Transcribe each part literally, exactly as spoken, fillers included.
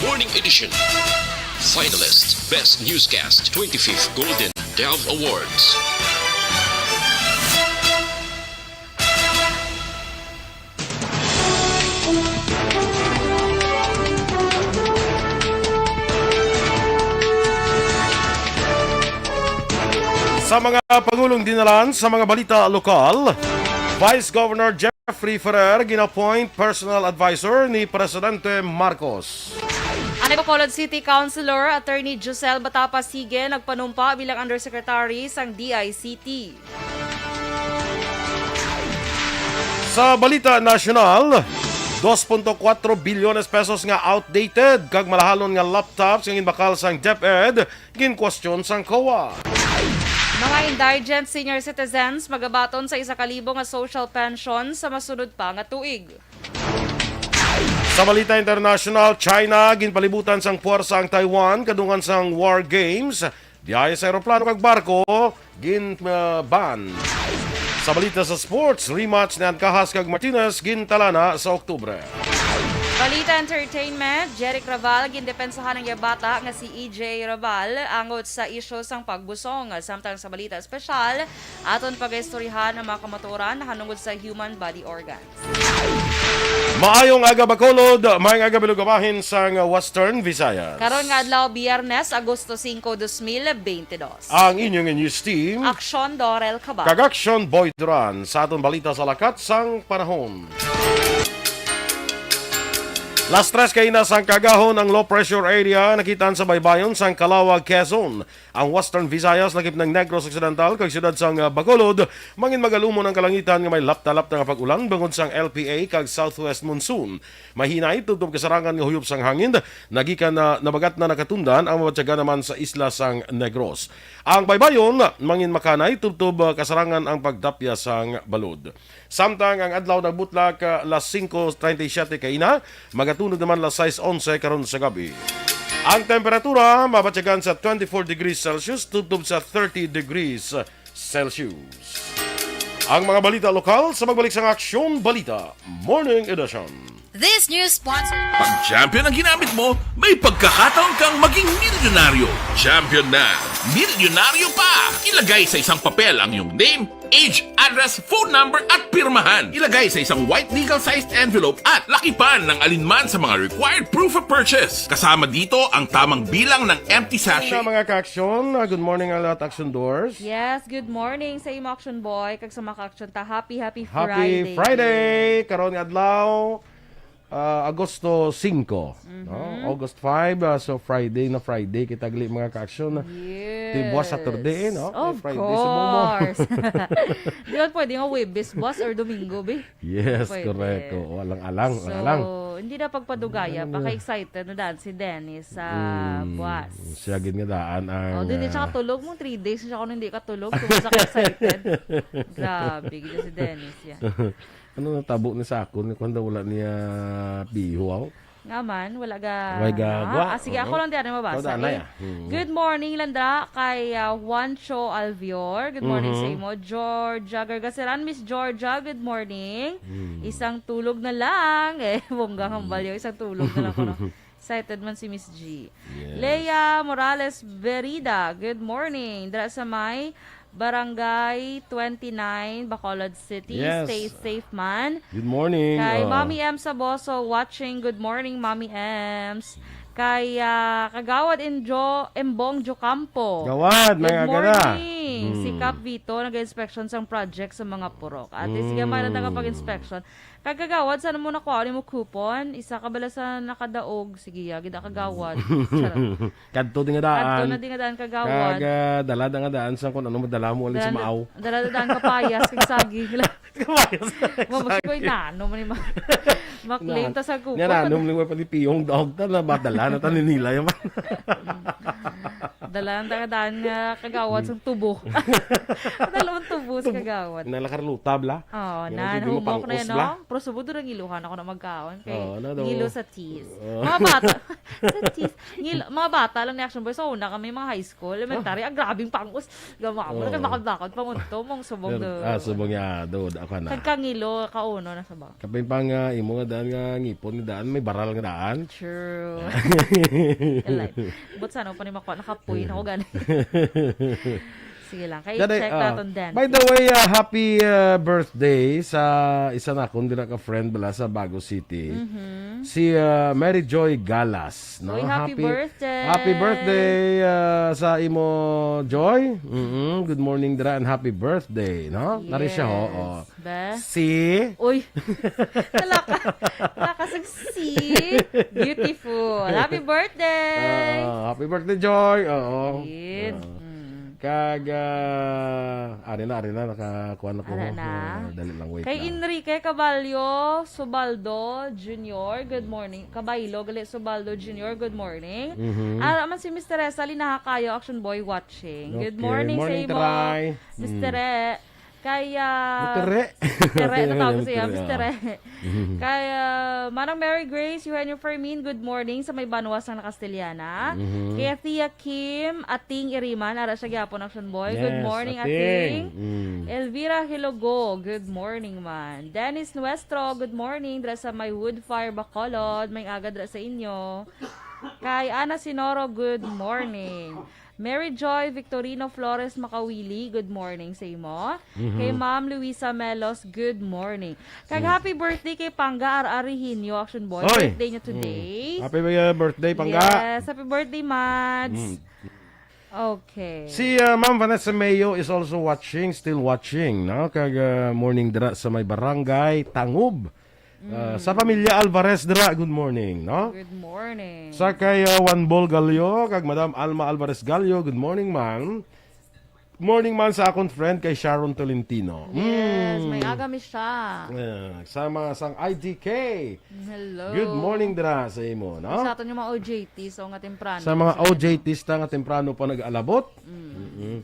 Morning Edition. Finalist, Best Newscast, twenty-fifth Golden Dove Awards. Sa mga pangulong dinalan sa mga balita lokal, Vice Governor Jeffrey Ferrer gin-appoint personal advisor ni Presidente Marcos. Ang Bacolod City Councilor Attorney Giselle Batapa Sige nagpanumpa bilang Undersecretary sang D I C T. Sa balita nasyonal, dos punto kuwatro bilyones pesos nga outdated kag malahalon nga laptops nga ginbakal sang DepEd, ginkwestiyon sang COA. Mga indigent senior citizens magabaton sa isa ka libo nga social pension sa masunod pa nga tuig. Sa balita international, China, ginpalibutan sang puwersa ang Taiwan kadungan sang War Games. Biyahe sa eroplano kag barko, gin, ah, ban. Sa balita sa sports, rematch ni Ancajas kag Martinez gintalana sa Oktubre. Balita entertainment, Jeric Raval gindepensahan ang iya bata nga si E J Raval angot sa isyu sang pagbusong. Samtang sa balita espesyal, aton pagaistoryahan ang mga kamatuoran nahanungod sa human body organ. Maayong aga, Bacolod. Maayong aga, Bilog, bahin sang Western Visayas. Karon nga adlaw, Biyernes, Agosto singko, dos mil bente dos. Ang inyong news team, Aksyon Dorel Cabal. Kag Aksyon Boy Duran sa aton balita sa lakat sang panahon. Las tres kaina sang kaagahon ang low pressure area nakitaan sa baybayon sang Calauag, Quezon. Ang Western Visayas, lakip ng Negros Occidental, kag siyudad sang, ah, Bacolod, mangin magalumon ang kalangitan nga may lapta-lapta nga pag-ulan bangod sang L P A kag southwest monsoon. Mahinay tubtob kasarangan nga huyop sang hangin, nagikan na nabagat na nakatundan ang mabatyagan naman sa isla sang Negros. Ang baybayon, mangin makanay tubtob, ah, kasarangan ang pagdapya sang balod. Samtang ang adlaw nagbutlak, ah, las singko treinta y siete kaina, magatunod naman las sais onse karon sa gabi. Ang temperatura mabatyagan sa twenty-four degrees Celsius tubtob sa thirty degrees Celsius. Ang mga balita lokal sa pagbalik sang Aksyon Balita Morning Edition. This news sponsor. Pag Champion ang ginamit mo, may pagkakataon kang maging milyonaryo. Champion na, milyonaryo pa! Ilagay sa isang papel ang iyong name, age, address, phone number, at pirmahan. Ilagay sa isang white legal-sized envelope at lakipan ng alinman sa mga required proof of purchase. Kasama dito ang tamang bilang ng empty sachet. Mga ka-aksyon, uh, good morning, Alat Action Doors. Yes, good morning sa imo, Action Boy, kag sa mga ka-aksyon ta. Happy, happy Friday. Happy Friday! Karon nga adlaw, ah, Agosto singko, no? Mhm. August five, ah, so Friday na Friday kita gali, mga ka-aksyon. Yes. Ti buwas Saturday, eh, no? Of Friday sa Bomo. Course. Di man pwede nga Huwebes buwas or Domingo, be? Yes, pwede. Correct. Oo, alang-alang, so, alang-alang. Hindi na pagpadugaya, ano, paka-excited na daan si Dennis sa, mm, buwas. Siya gid nga daan ang, oh, di, di siya, ah, katulog mo, three days na siya kung hindi katulog, kung sa excited. Grabe, gid si Dennis, ya. Ano natabo ni sa akon? Kung daw wala niya piho, aw? Nga man, wala ga, wala ga, ah, gwa. Ah, sige, oo, ako lang di, ano, mabasa, ikaw, eh. Danay, ah. Hmm. Good morning, Landra, kay, ah, Juancho Alvior. Good morning, mhm, sa imo. Georgia Gargaseran, Miss Georgia, good morning. Hmm. Isang tulog na lang. Eh, bongga ang, hmm, balyo, isang tulog na lang ko, no? Excited man si Miss G. Yes. Lea Morales Berida, good morning. Dira sa may Barangay twenty-nine, Bacolod City. Yes. Stay safe man. Good morning. Kay, oh, Mommy M Saboso watching. Good morning, Mommy Ems. Kay, ah, Kagawad Injo, Embong Jocampo. Gawad, good morning. May aga na. Hmm. Si Kap Vito nag-inspection sang project sa mga purok. Ate, sige, may, hmm, nagapag-inspection. Kag Kagawad, sana mo nakuha ni mo coupon? Isa ka bala sa nakadaog. Sige, ya, gid, Kagawad. Charot. Kadto di nga daan. Kadto na di nga daan, Kagawad. Kag, ah, dala na nga daan sa kung ano madala mo, alin sa Dala, Maaw. Dala na daan kapayas, kag saging. Kapayas, kag saging. Mabas ko, inano man ni ma-, ma-claim ta sa coupon. Yan, ano, mali, wala pa ni piyong dog ta, na madala na ta ni nila, yan man. Dala ang dangadaan nga kagawad sang tubo. Dala ang tubo sa kagawad. Nalakar lutab la. Oo, Yan ang nan, pwede mo humok na pang-usla. Yan, no? Pero subod doon ang iluhan ako na magkaon. Kay Oo, na daw. Ngilo sa teeth. Oo. Mga bata. Sa teeth. Ngilo, mga bata lang ni Action Boy. So, una kami mga high school, elementary. Ah. Ang grabing pangus. Gama mo na kay Oo. bakod-bakod, pangunto, mong subong Pero, do. ah, subong ya, do, da ka na. Kagkangilo, kauno na sa ba? Kapin pa nga, imo nga daan nga ngipon nga daan, may baral nga daan. True. Like, but sana pa ni makuha, nakapuy na ko gani. Sige lang, kay Gani, check ah, naton din. By the way, ah, happy, ah, birthday sa isa na akong dira ka friend bala sa Bago City. Mhm. Si, ah, Mary Joy Galas, no? Uy, happy Happy, birthday! happy birthday, ah, sa imo, Joy. Mm-mm. Good morning dira and happy birthday, no? Nari siya, ho, Yes. oh. Be? Si? Uy! Talaka! Talaka sa si! Beautiful! Happy birthday! Ah, happy birthday, Joy! Oo. Yun. Ah. Mm. Kag, ah, ari na, ari na, nakakuha na ko. Ara na. Ah, dali lang, wait Kay lang. Enrique Caballo Subaldo Junior, good morning. Caballo, gali Subaldo Junior, good morning. Mhm. Ara man si Mister Teresa Linaha Kayo, Action Boy, watching. Good Okay, morning sa morning, imo, Taray. Mister Mm. E. Kay, ah, Mister E. Mister E, natawag ko siya, Mister E, Mister ah. E. Mhm. Kay, ah, Manang Mary Grace, Eugenio Fermin, good morning sa may banwa sang Nakastiliana. Mhm. Kay Thea Kim, Ating Iriman, ara siya gyapon, Action Boy. Good Yes, morning, Ating. Ating. Mm. Elvira Hilogo, good morning, man. Dennis Nuestro, good morning. Dira sa may Wood Fire Bacolod, may aga dira sa inyo. Kay Ana Sinoro, good morning. Mary Joy Victorino Flores Makawili, good morning sa imo. Mhm. Kay Ma'am Luisa Melos, good morning. Kag Mm. happy birthday kay Pangga R R Rehinio, Action Boy. Oy! Birthday niya Mm. today. Happy, uh, birthday, Pangga. Yes, happy birthday, Mads. Mm. Okay. Si, uh, Ma'am Vanessa Mayo is also watching, still watching, no? Kag, uh, morning dira sa may barangay Tangub. Uh, sa Mm. pamilya Alvarez dira, good morning, no? Good morning. Sa kay, uh, Juan Bol Gallo, kag Madam Alma Alvarez Gallo, good morning, ma'am. Morning man sa akon friend kay Sharon Tolentino. Yes, Mm. may aga mi siya. Yeah, sa mga sang I D K. Hello. Good morning dira sa imo, no? Sa aton yung mga O J Ts, so nga temprano Sa mga sa O J Ts ta nga temprano pa nag-alabot. Mm. Mm-mm.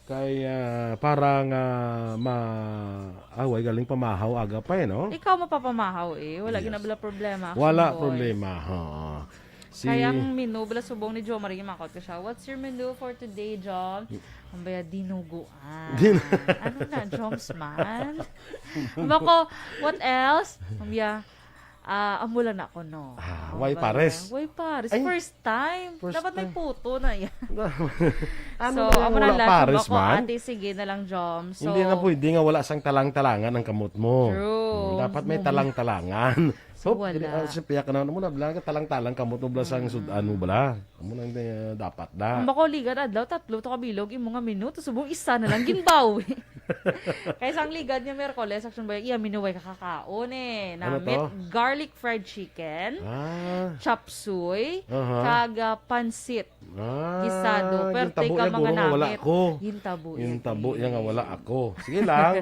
Kay, ah, para nga ma-, ah, way galing pamahaw aga pa eh, no? Ikaw mapapamahaw eh. Wala Yes. ginabala problema, Action Wala Boy. problema, ha. Si Kaya ang menu, bala subong ni Jo Marie, makot ko siya. "What's your menu for today, Jom?" Ang baya, dinuguan. Din- Ano na, Joms man? Bako, "What else?" Ang baya, "Ah, amo lang na ako, no." Ah, Ang way baya, pares? Way pares. Ay, First time. first Dapat may time. puto na yan. Ano So, ba yan? amo na Wala lang. pares Bako, man? ate, sige na lang, Jom. So, Hindi na pwede nga wala sang talang-talangan ang kamot mo. True. Hmm, dapat may Mong- talang-talangan. So, Hop, wala. dili, ah, siya piyak na, amo na, bala, talang-talang kamot mo, bala, sang Mm. sud-an mo, bala. Amo na, eh, dapat na. Ang bako ligad adlaw, tatlo to kabilog, imo nga minuto, subong isa na lang, ginbawi. Kay sang ligad nga Miyerkules, Action Boy, iya minuway kakakaon eh. Ano Namit, to? garlic fried chicken, Ah. chop suey, Aha. kag, ah, pansit. Ah, Gisado. Pero gintabo teka, niya, mga guro, nga wala namit. ako. Gintabo, Gintabo eh. niya nga wala ako. Sige lang.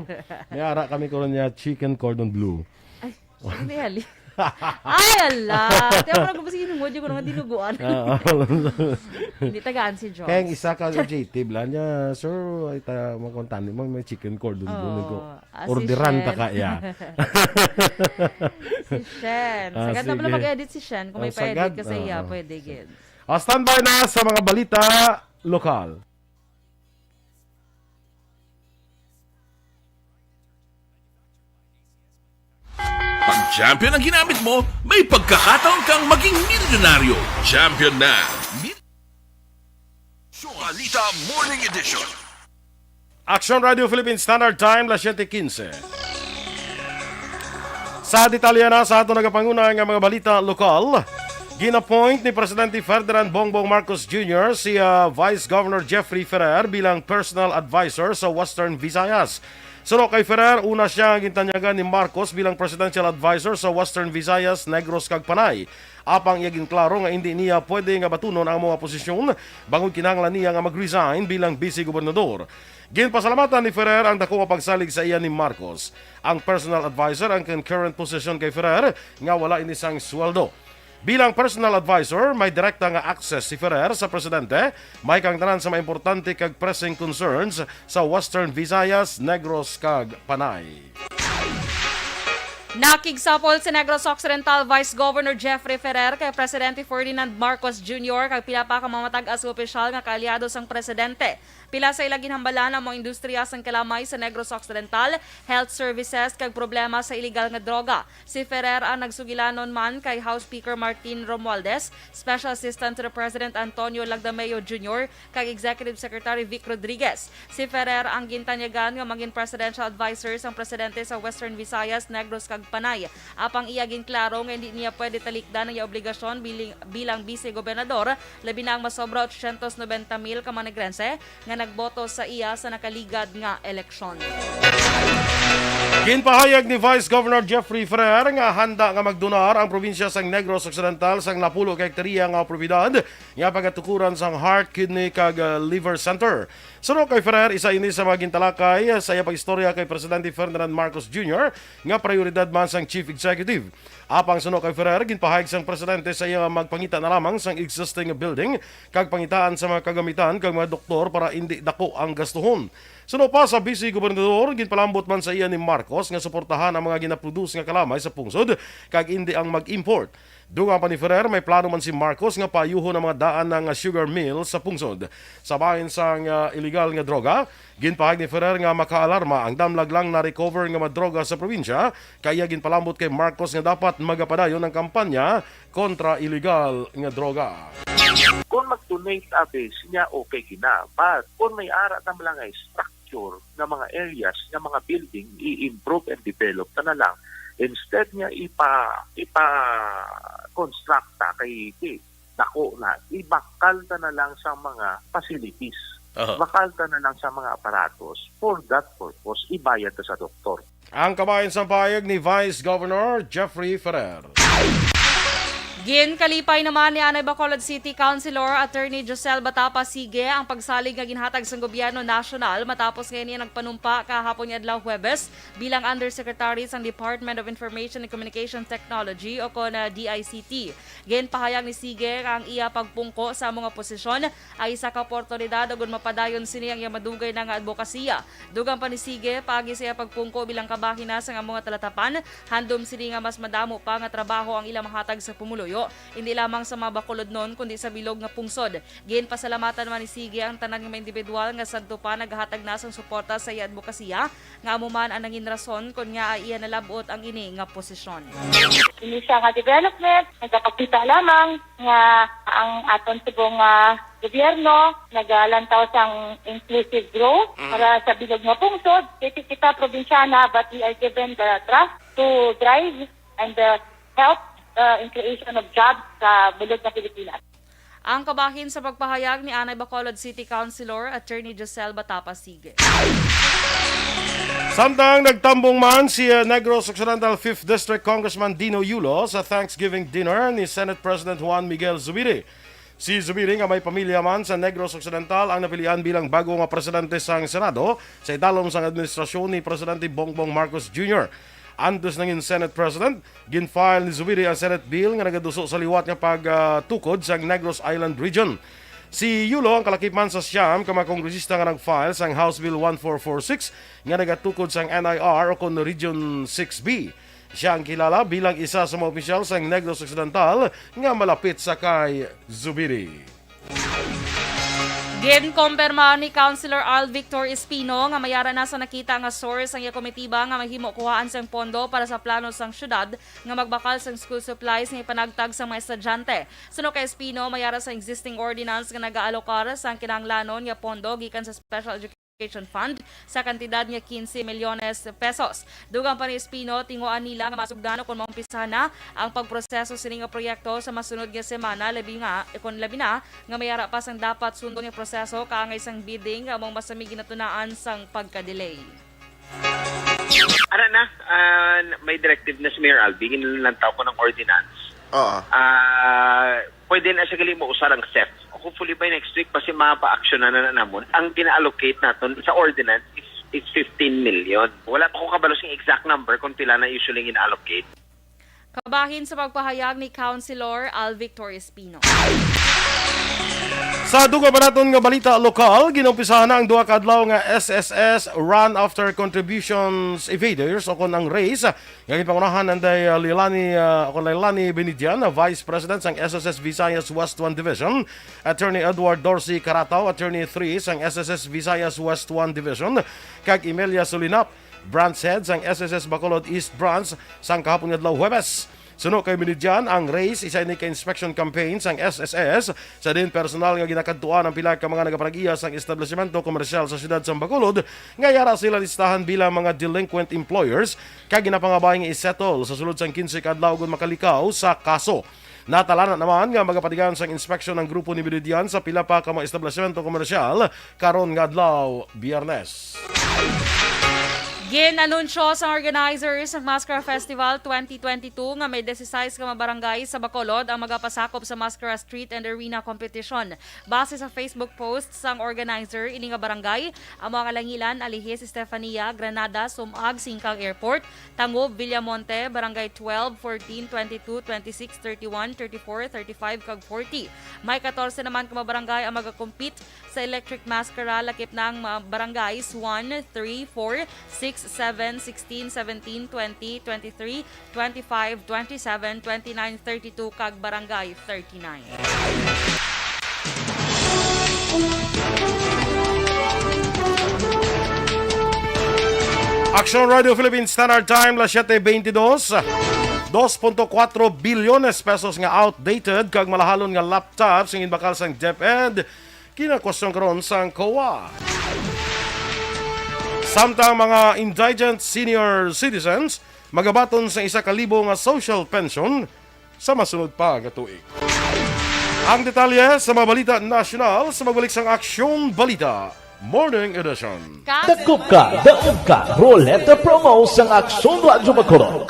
May ara kami karon niya, chicken cordon bleu. Ay, hindi, hali. Ay, ala. Tiyan mo na kung sige nung audio ko nga dinuguan. Ah, Hindi tagaan si Jones. Kaya ang isa ka objective lang niya, "Sir, ay ta, makontan mo, may chicken cordon bleu." Oh, Nag-, ah, si orderan ta Shen. ka, ya. Si Shen. Ah, Sagad na pala sige. mag-edit si Shen. Kung may Oh, pa-edit sagad. ka sa iya, Ah, ah. pwede gid. Ah, standby na sa mga balita lokal. Pag champion ang ginamit mo, may pagkakataon kang maging milyonaryo. Champion na. Mil- Balita Morning Edition. Action Radio Philippine Standard Time, las siete quince. Sa detalye na sa ato nagapanguna nga mga balita lokal, gin-appoint ni Presidente Ferdinand Bongbong Marcos Junior si, ah, Vice Governor Jeffrey Ferrer bilang personal advisor sa Western Visayas. Suno kay Ferrer, una siya nga gintanyagan ni Marcos bilang presidential advisor sa Western Visayas, Negros kag Panay. Apang iya ginklaro nga indi niya pwede nga batunon ang mga posisyon bangod kinahanglan niya nga mag-resign bilang vice gobernador. Ginpasalamatan ni Ferrer ang dako nga pagsalig sa iya ni Marcos. Ang personal advisor ang concurrent position kay Ferrer nga wala ini sang sweldo. Bilang personal advisor, may direkta nga access si Ferrer sa presidente, may kang tanan sa mga importante kag pressing concerns sa Western Visayas, Negros kag Panay. Nakigsapol si Negros Occidental Vice Governor Jeffrey Ferrer kay Presidente Ferdinand Marcos Junior kag pila pa ka mga matag-as nga opisyal nga kaalyado sang presidente. Pila sa ila ginhambalan ang mga industriya sang kalamay sa Negros Occidental, health services, kag problema sa iligal nga droga. Si Ferrer ang nagsugilanon man kay House Speaker Martin Romualdez, Special Assistant to the President Antonio Lagdameo Junior, kag Executive Secretary Vic Rodriguez. Si Ferrer ang gintanyagan nga maging presidential advisor sang presidente sa Western Visayas, Negros, kag Panay. Apang iya ginklaro nga hindi niya pwede talikdan ang iya obligasyon biling-, bilang bise-gobernador, labi na ang masobra otsyentos nobenta mil ka mga Negrense nga nagboto sa iya sa nakaligad nga eleksyon. Ginpahayag ni Vice Governor Jeffrey Ferrer nga handa nga magdonar ang probinsya sang Negros Occidental sang napulo ka hektarya nga propiedad nga pagatukuran sang Heart, Kidney, kag, uh, Liver Center. Suno kay Ferrer, isa ini sa mga gintalakay sa iya pag-istorya kay Presidente Ferdinand Marcos Junior nga prioridad man sang Chief Executive. Apang suno kay Ferrer, ginpahayag sang presidente sa iya nga magpangita na lamang sang existing building kag pangitaan sa mga kagamitan kag mga doktor para indi dako ang gastuhon. Suno pa sa Vice Gobernador, ginpalambot man sa iya ni Marcos nga suportahan ang mga ginaproduce nga kalamay sa pungsod kag indi ang mag-import. Dugang pa ni Ferrer, may plano man si Marcos nga paayuhon ang mga daan nga sugar mill sa pungsod. Sa bahin sang, ah, iligal nga droga, ginpahayag ni Ferrer nga makaalarma ang damlag lang na-recover nga mga droga sa probinsya, kay iya ginpalambot kay Marcos nga dapat magapadayon ang kampanya kontra iligal nga droga. Kung mag-donate, abi, siya okay gina. But kung may ara na lang nga structure nga mga areas, nga mga building, i-improve and develop na, na lang. Instead nga ipa, ipa-construct ta kay, di, dako na, ibakal ta na lang sa mga facilities. Aha. Bakal ta na lang sa mga aparatos for that purpose, ibayad ta sa doktor. Ang kabahin sang pahayag ni Vice Governor Jeffrey Ferrer. Ginkalipay naman ni anay Bacolod City Councilor Attorney Josel Batapa Sige ang pagsalig nga ginhatag sang gobyerno nasyonal matapos nga ini nagpanumpa kahapon nga adlaw, Huwebes, bilang Undersecretary sang Department of Information and Communication Technology o kon, ah, D I C T. Ginpahayag ni Sige nga ang iya pagpungko sa amo nga posisyon ay isa ka oportunidad, agud mapadayon sini ang iya madugay na nga adbokasiya. Dugang pa ni Sige, paagi sa iya pagpungko bilang kabahin na sang amo nga talatapan, handom sini nga mas madamo pa nga trabaho ang ila mahatag sa pumuluyo, hindi lamang sa mga Bacolodnon, kundi sa bilog nga pungsod. Ginpasalamatan man ni Sige ang tanan nga mga individual nga sadto pa nagahatag na sang suporta sa iya adbokasiya, nga amo man ang nangin rason kon ngaa iya nalab-ot ang ini nga posisyon. Ini siya nga development, nagapakita lamang nga ang aton subong nga gobyerno nagalantaw sang inclusive growth. Mm. Para sa bilog nga pungsod, dili kita probinsyana, but we are given the trust to drive and, uh, help, uh, in creation of jobs sa bulog nga Pilipinas. Ang kabahin sa pagpahayag ni anay Bacolod City Councilor Attorney Josel Batapa Sige. Samtang nagtambong man si, uh, Negros Occidental fifth District Congressman Dino Yulo sa Thanksgiving dinner ni Senate President Juan Miguel Zubiri. Si Zubiri, nga may pamilya man sa Negros Occidental, ang napilian bilang bago nga presidente sang Senado sa idalom sang administrasyon ni Presidente Bongbong Marcos Junior. Antes nangin Senate President, gin-file ni Zubiri ang Senate bill nga nagaduso sa liwat nga pagtukod sang Negros Island Region. Si Yulo ang kalakip man sa siyam ka mga kongresista nga nag-file sang House Bill one four four six nga nagatukod sang N I R o kon Region six B. Siya ang kilala bilang isa sa mga opisyal sang Negros Occidental nga malapit sa kay Zubiri. Ginkumpirma ni Councilor Al Victor Espino nga may ara na sa nakita nga source ang iya komitiba nga mahimo kuhaan sang pondo para sa plano sang syudad nga magbakal sang school supplies nga ipanagtag sa mga estudyante. Suno kay Espino, may ara sa existing ordinance nga nagaalokar sang kinahanglanon nga pondo gikan sa Special Education Fund sa kantidad nga quince milyones pesos. Dugang pa ni Espino, tinguhaan nila nga masugdan o kon maumpisahan na ang pagproseso sini nga proyekto sa masunod nga semana, labi nga, kon labi na nga may ara pa sang dapat sundon nga proseso kaangay sang bidding nga amo ang masami ginatunaan sang pagka-delay. Ana na, ah, may directive na si Mayor Albi, ginlantaw ko ng ordinance. Oo. Ah, pwede na siya gali mo usar ang SEF. Hopefully by next week, basi mapa-action na na namon. Ang gina-allocate naton sa ordinance is, is fifteen million. Wala pa ko kabalo sing exact number kung pila na usually gina-allocate. Kabahin sa pagpahayag ni Councilor Alvic Torres Pino. Sa dugang pa naton nga balita lokal, ginumpisahan na ang duha ka adlaw nga S S S Run After Contributions Evaders o kon ang race nga ginpangunahan anday, uh, Leilani, uh, o kon Leilani Binidian, uh, Vice President sang S S S Visayas West One Division, Attorney Edward Dorsey Carataw, Attorney three sang S S S Visayas West One Division, kag Emelia Sulinap, Branch Head sang S S S Bacolod East Branch, sang kahapon nga adlaw, Huwebes. Suno kay Binidian, ang race isa ini ka inspection campaign sang S S S, sa diin personal nga ginakadtuan ang pila ka mga nagapanag-iya sang establisimento komersyal sa siyudad sang Bacolod nga yara sila listahan bilang mga delinquent employers kag ginapangabay nga i-settle sa sulod sang quince ka adlaw kon makalikaw sa kaso. Natalana naman nga magapatigayon sang inspeksyon ang grupo ni Binidian sa pila pa ka mga establisimento komersyal karon nga adlaw, Biyernes. Gin-anunsyo sang organizers sang Maskara Festival twenty twenty-two nga may disisais ka mga barangay sa Bacolod ang magapasakop sa Maskara Street and Arena Competition. Base sa Facebook post sang organizer, ini nga barangay amo ang Alangilan, Alihis, Estefania, Granada, Sumag, Singkang Airport, Tangub, Villamonte, Barangay twelve, fourteen, twenty-two, twenty-six, thirty-one, thirty-four, thirty-five, kag forty. May katorse naman ka mga barangay ang magakompete sa Electric Maskara, lakip na ang mga barangays one, three, four, six, seven, sixteen, seventeen, twenty, twenty-three, twenty-five, twenty-seven, twenty-nine, thirty-two, kag Barangay thirty-nine. Aksyon Radio Philippines Standard Time, las siete veintidós. Dos punto kuwatro bilyones pesos nga outdated kag malahalon nga laptops ang ginbakal sang DepEd. Kinakwestiyon karon sang COA. Samtang mga indigent senior citizens magabaton sa isa ka libo nga social pension sa masunod pa nga tuig. Ang detalye sa mga balita nasyonal sa magbalik sang Aksyon Balita Morning Edition. Dakop ka, daog ka, Roleta Promo sang Aksyon Radyo Bacolod.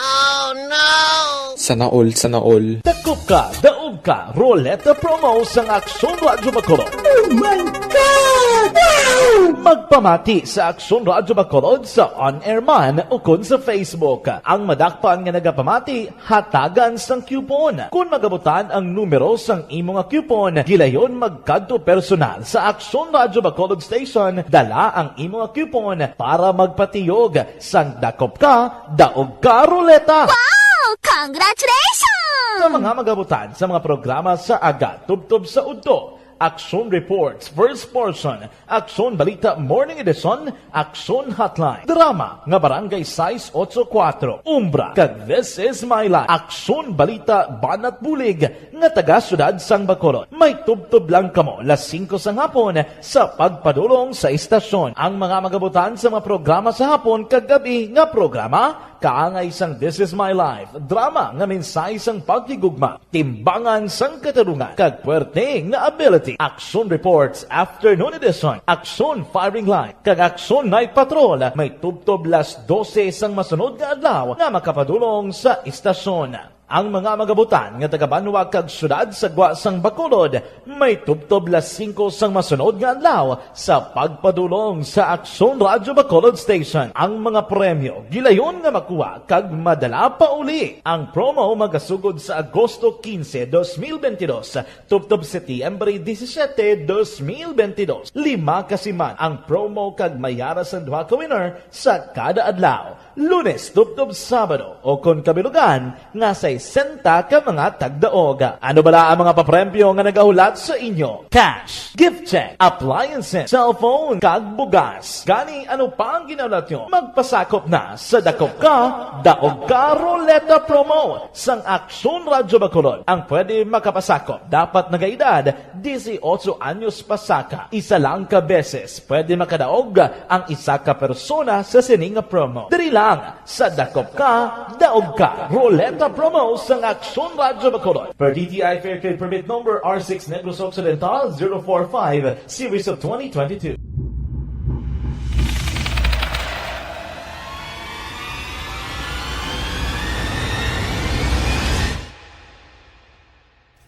Sana all, sana all. Dakop ka, daog ka, Roleta Promo sang Aksyon Radyo Bacolod. Oh my God! Wow! Magpamati sa Aksyon Radyo Bacolod sa on-air man ukon sa Facebook. Ang madakpan nga nagapamati, hatagan sang coupon. Kon magabutan ang numero sang imo nga coupon, gilayon magkadto personal sa Aksyon Radyo Bacolod Station, dala ang imo nga coupon para magpatiyog sang dakop ka, daog ka, Roleta. Wow! Congratulations! Sa mga magabutan sa mga programa sa aga tubtob sa udto, Aksyon Reports, First Portion, Aksyon Balita Morning Edition, Aksyon Hotline, drama nga Barangay sais ocho kuwatro, Umbra, kag This Is My Life, Aksyon Balita Banat Bulig nga taga Siyudad sang Bacolod. May tubtob lang kamo las singko sang hapon sa pagpadulong sa istasyon. Ang mga magabutan sa mga programa sa hapon kag gab-i nga programa, kaangay sang This Is My Life, drama nga mensahe sang paghigugma, timbangan sang katarungan, kag puwerte nga ability. Aksyon Reports Afternoon Edition, Aksyon Firing Line, kag Aksyon Night Patrol may tubtob las dose sang masunod nga adlaw nga makapadulong sa istasyon. Ang mga magabutan nga taga-banwa kag siyudad sa gwa sang Bacolod may tubtob las singko sang masunod nga adlaw sa pagpadulong sa Aksyon Radyo Bacolod Station. Ang mga premyo gilayon nga makuha kag madala pa uli. Ang promo magasugod sa Agosto quince, dos mil veintidós, tubtob Setyembre disisiete, dos mil veintidós. Lima ka siman ang promo kag may yara sang duha ka winner sa kada adlaw. Lunes tubtob Sabado, o kon kabilugan nga sesenta ka mga tagdaog. Ano bala ang mga papremyo nga nagahulat sa inyo? Cash, gift check, appliances, cellphone, kag bugas. Gani, ano pa ang ginahulat nyo? Magpasakop na sa Dakop Ka, Daog Ka Roleta Promo sang Aksyon Radyo Bacolod. Ang pwede makapasakop dapat nagaedad dieciocho anyos pasaka. Isa lang ka beses pwede makadaog ang isa ka persona sa sini nga promo. Diri lang sa Dakop Ka, Daog Ka Roleta Promo sang Aksyon Radyo Bacolod. Per D T I Fair Trade Permit Number R six Negros Occidental zero four five, Series of twenty twenty-two.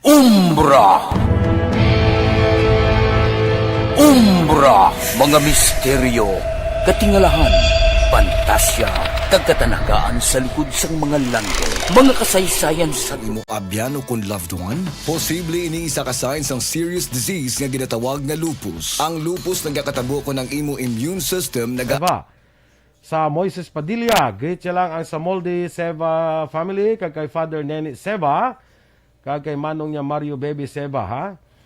Umbra. Umbra, mga misteryo, katingalahan, pantasya, Nagkatanagaan sa likod sang mga langit, mga kasaysayan sa imo abyan o kon loved one. Posible ini isa ka sign sang serious disease nga ginatawag nga lupus. Ang lupus nagakatabo kon ang imo immune system naga- Eva, sa Moises Padilla, greet siya lang ang sa Molde Seva family, kag kay Father Neni Seva, kag kay manong niya Mario Baby Seva, ha?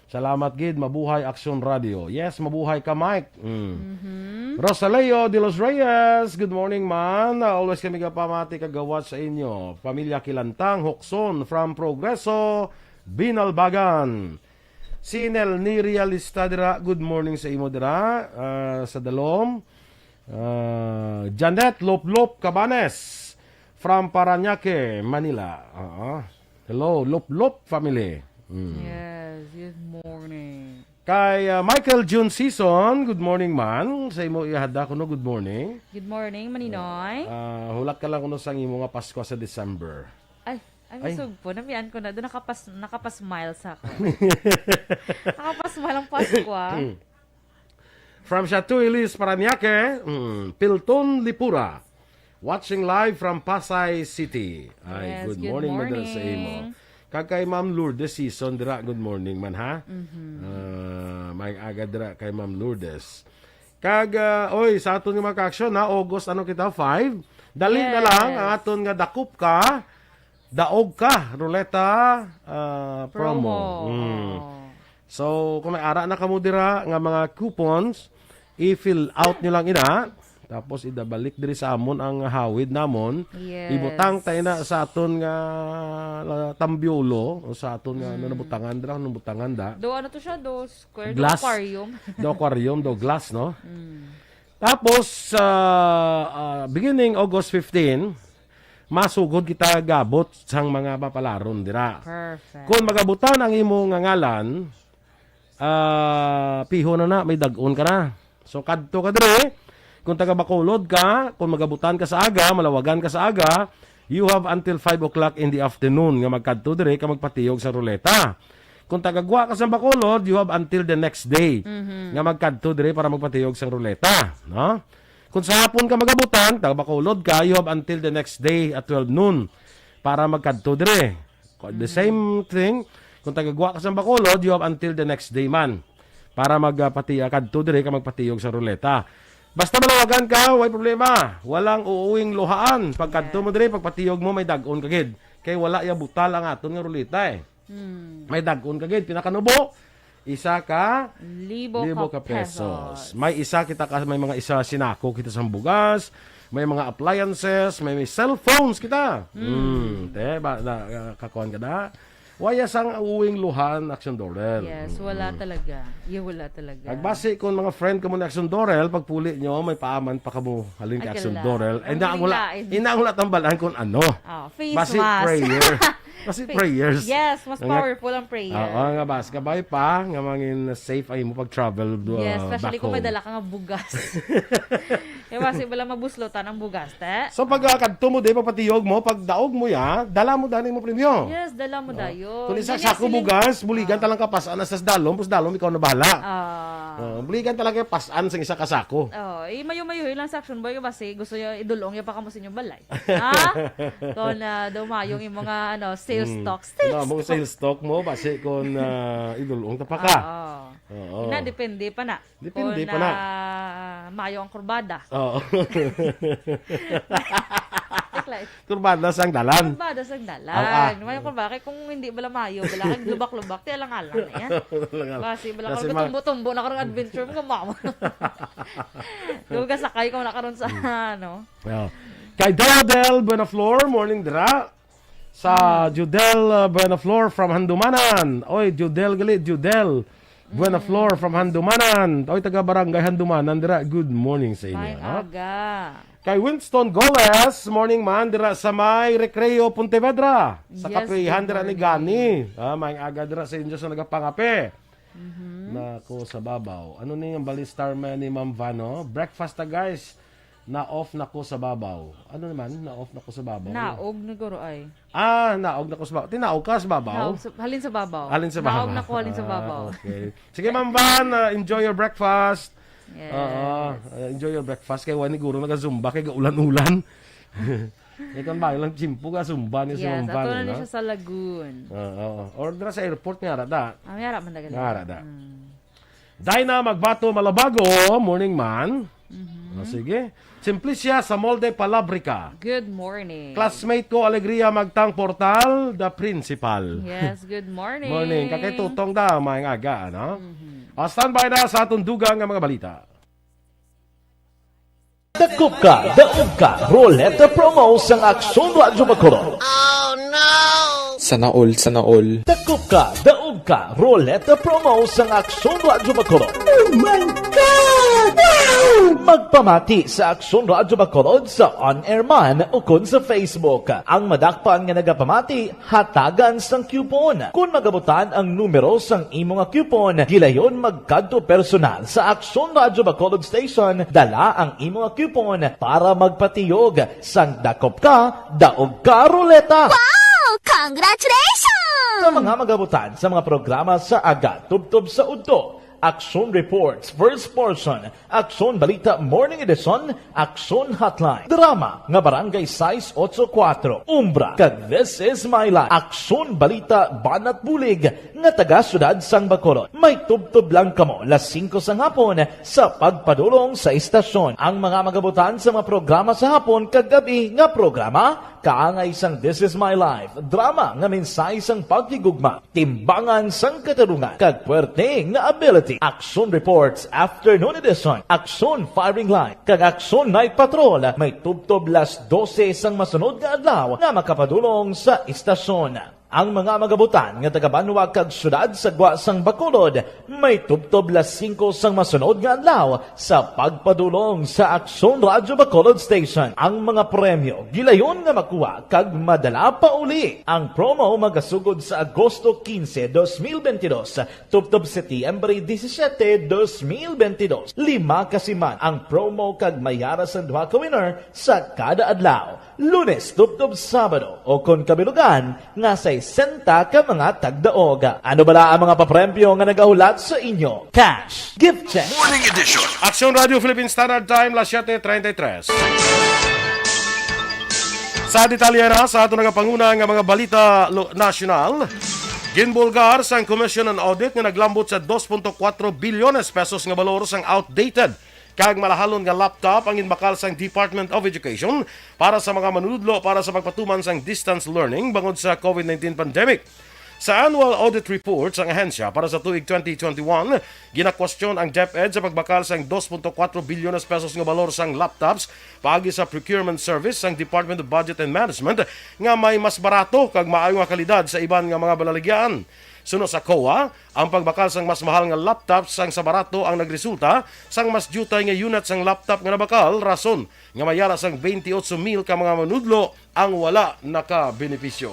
Salamat gid, mabuhay Aksyon Radio. Yes, mabuhay ka, Mike. Mm. Mhm. Rosaleo de los Reyes, good morning, man. Ah, always kami gapamati kag gawat sa inyo. Pamilya Kilantang, Hokson, from Progreso, Binalbagan. Si Nel Niria Listadra, good morning sa imo dira, ah, sa Dalom. Ah, Janet Loplop Cabanes, from Parañaque, Manila. Ah, hello, Loplop family. Mm. Yes, good morning. Kay, ah, Michael June Season, good morning, man. Sa imo ihada ko, no, good morning. Good morning, Maninoy. Ah, hulat ka lang kuno sang imo nga Pasko sa December. Ay, ay, ay, masugpo. Namian ko na. Doon nakapas-, nakapasmile sa ako. Nakapasmile ang Pasko, ah. From Chateau Elise, Parañaque, mm, Pilton Lipura. Watching live from Pasay City. Ay, yes, good morning, madala sa imo. Kag kay Ma'am Lourdes Season dira, good morning man, ha? Mhm. Ah, may aga dira kay Ma'am Lourdes. Kag, ah, oy, sa aton nga mga ka-aksyon, ha, August, ano kita, five? Dali na lang ang aton nga dakop ka, daog ka, ruleta, ah, promo. Promo. Mm. Oh. So, kung may ara na kamo dira nga mga coupons, i-fill out nyo lang ina. Tapos idabalik diri sa amon ang hawid namon. Yes. Ibutang tayo na sa aton nga, ah, tambyolo o sa aton nga, ano, mm, nabutangan dira, ano butangan da? Do, ano to siya? Do square, do glass? Aquarium. Do aquarium, do glass, no? Mm. Tapos, sa, ah, beginning August fifteen, masugod kita gabot sang mga mapalaron dira. Perfect. Kung magabutan ang imo nga ngalan, ah, piho na na, may dag-on ka na. So, kadto ka diri. Kung taga Bacolod ka, kung magabutan ka sa aga, malawagan ka sa aga, you have until five o'clock in the afternoon nga magkadto diri ka magpatiyog sa ruleta. Kung taga Gwa ka sa Bacolod, you have until the next day, mhm, nga magkadto diri para magpatiyog sang ruleta, no? Kung sa hapon ka magabutan, taga Bacolod ka, you have until the next day at twelve noon para magkadto diri. The, mhm, same thing, kung taga Gwa ka sa Bacolod, you have until the next day man para magpati-, kadto diri ka magpatiyog sa ruleta. Basta malawagan ka, way problema. Walang uuwing luhaan. Pagkadto mo diri, pagpatiyog mo, may dag-on ka gid. Kay wala ya butal ang aton nga ruleta, eh. Hmm. May dag-on ka gid, pinakanubo, isa ka libo ka pesos. May isa kita ka, may mga isa sinako kita sang bugas, may mga appliances, may, may cellphones kita. Hmm. Hmm, te, ba, na, ah, kakuan ka na? Waya sang uwing luhan, Action Dorel. Yes, wala talaga. Yeah, wala talaga. Agbasi kung mga friend kamo ni Action Dorel, pagpuli nyo, may paaman pa kamo halin kay Action Dorel. Ay, kala. Ang ina ang wala, lain. Ina ang wala tambalan kung ano. Ah, face mask. Basi prayer. Basi prayers. Yes, mas powerful ang prayer. Oo, nga bas, kabay pa, nga mangin safe ay mo pag-travel, uh, back home. Yes, especially kung may dala ka nga bugas. Kaya basi bala mabuslotan ang bugas, te. So, pag, ah, kadto mo, di, pagpatiyog mo, pag daog mo ya, dala mo, dali mo premyo. Yes, dala mo dayon. Kung isa sako bugas, buligan talang kapas-an na sa dalom, pus dalom, ikaw na bahala. Ah. Oh, buligan talaga pas-an sang isa ka sako. Oh, eh, mayo-mayo lang sa Action Boy, basi gusto niya idulong niya pa kamo sa inyong balay. Ha? Kung, ah, daw mayong imo nga, ano, sales talk. Sales talk. Mo sales talk mo, basi kung, ah, idulong ta pa ka. Oo. Oo. Ina, depende pa na. Depende pa na. Kung, ah, mayo ang kurbada. Oo. Kurbada sang dalan. Kurbada sang dalan. Aw, ah. Mayo kurbada. Kay kung hindi bala mayo, bala kay lubak-lubak, ti alang-alang na yan. Alang-alang. Basi bala kay ma- tumbo-tumbo na karong adventure mo, kamawa. Duga sakay ko na karon sa, ano. Oo. Kay Dodel Buenaflor, morning dira. Sa Judel, uh, Buenaflor from Handumanan. Oy, Judel gali, Judel Buenaflor from Handumanan. Oy, taga Barangay Handumanan dira. Good morning sa inyo, no? Maayong aga. Kay Winston Goles, morning man, dira sa may Recreo, Pontevedra. Sa kapihan dira ni Gani. Ah, maayong aga dira sa inyo sa nagapangape. Mhm. Nako sa babaw. Ano ni ang balistar man ni Ma'am Vano? Breakfast ta, guys. Na-off na ko sa babaw. Ano naman? Na-off na ko sa babaw. Naog na guro ay. Ah, naog na ko sa babaw. Tinaog ka sa babaw? Naog sa, halin sa babaw. Halin sa babaw. Naog na ko halin sa babaw. Ah, okay. Sige, Ma'am Van, uh, enjoy your breakfast. Yes. Oo, uh, enjoy your breakfast. Kay wani guro naga-zumba, kay gaulan-ulan. Ikaw ba, ilang tiyempo ka, sumba ni si Yes, Mang ato Bal, na ni no? siya sa Lagoon. Oo, oo. Or dira sa airport nga, ara da. Ah, may ara man na gali. Nga ara da. Mm. Dinah Magbato Malabago, morning man. Mhm. O, sige. Simplicia Samolde Palabrica. Good morning. Classmate ko, Alegria Magtang Portal, the principal. Yes, good morning. Morning. Kakay Tutong da, maayong aga, ano? Mhm. O, standby na sa atong dugang nga mga balita. Dakop ka, daog ka, Roleta Promo sang Aksyon Radyo Bacolod. Sana all, sana all. Dakop ka, daog ka, Roleta Promo sang Aksyon Radyo Bacolod. Oh my God! Wow! Magpamati sa Aksyon Radyo Bacolod sa on-air man ukon sa Facebook. Ang madakpan nga nagapamati, hatagan sang coupon. Kon magabutan ang numero sang imo nga coupon, gilayon magkadto personal sa Aksyon Radyo Bacolod Station, dala ang imo nga coupon para magpatiyog sang Dakop Ka, Daog Ka Roleta. Wow! Congratulations! Sa mga magabutan sa mga programa sa aga tubtob sa udto, Aksyon Reports, First Portion, Aksyon Balita Morning Edition, Aksyon Hotline, drama nga Barangay sais otso kuwatro, Umbra, kag This Is My Life, Aksyon Balita Banat Bulig, nga taga Siyudad sang Bacolod. May tubtob lang kamo las singko sang hapon sa pagpadulong sa istasyon. Ang mga magabutan sa mga programa sa hapon kag gab-i nga programa, kaangay sang This Is My Life, drama nga mensahe sang paghigugma, timbangan sang katarungan, kag puwerte nga ability. Action Reports, Afternoon Edition, Action Firing Line, kag Action Night Patrol may tubtob las dose sang masunod nga adlaw nga makapadulong sa istasyon. Ang mga magabutan nga taga-banwa kag siyudad sa gwa sang Bacolod may tubtob las singko sang masunod nga adlaw sa pagpadulong sa Aksyon Radyo Bacolod Station. Ang mga premyo gilayon nga makuha kag madala pa uli. Ang promo magasugod sa Agosto quince, dos mil veintidós, tubtob Setyembre disisiete, dos mil veintidós. Lima ka siman ang promo kag may ara sang duha ka winner sa kada adlaw, Lunes tubtob Sabado, o kon kabilugan nga sesenta ka mga tagdaog. Ano bala ang mga papremyo nga nagahulat sa inyo? Cash, gift check. Morning edition. Aksyon Radio Philippine Standard Time, las siete treinta y tres. Sa detalye na sa ato nagapanguna nga mga balita lo-, nasyonal, ginbulgar sang Commission on Audit nga naglambot sa dos punto kuwatro bilyones pesos nga balor sang outdated kag malahalon nga laptop ang ginbakal sang Department of Education para sa mga manunudlo para sa pagpatuman sang distance learning bangod sa covid nineteen pandemic. Sa annual audit report sang ahensya para sa tuig twenty twenty-one, ginakwestiyon ang DepEd sa pagbakal sang dos punto kuwatro bilyones pesos nga balor sang laptops paagi sa procurement service sang Department of Budget and Management nga may mas barato kag maayo nga kalidad sa iban nga mga balaligyaan. Suno sa COA, ang pagbakal sang mas mahal nga laptop sang sa barato ang nagresulta sang mas diutay nga unit sang laptop nga nabakal, rason nga may ara sang twenty-eight mil ka mga manudlo ang wala nakabenepisyo.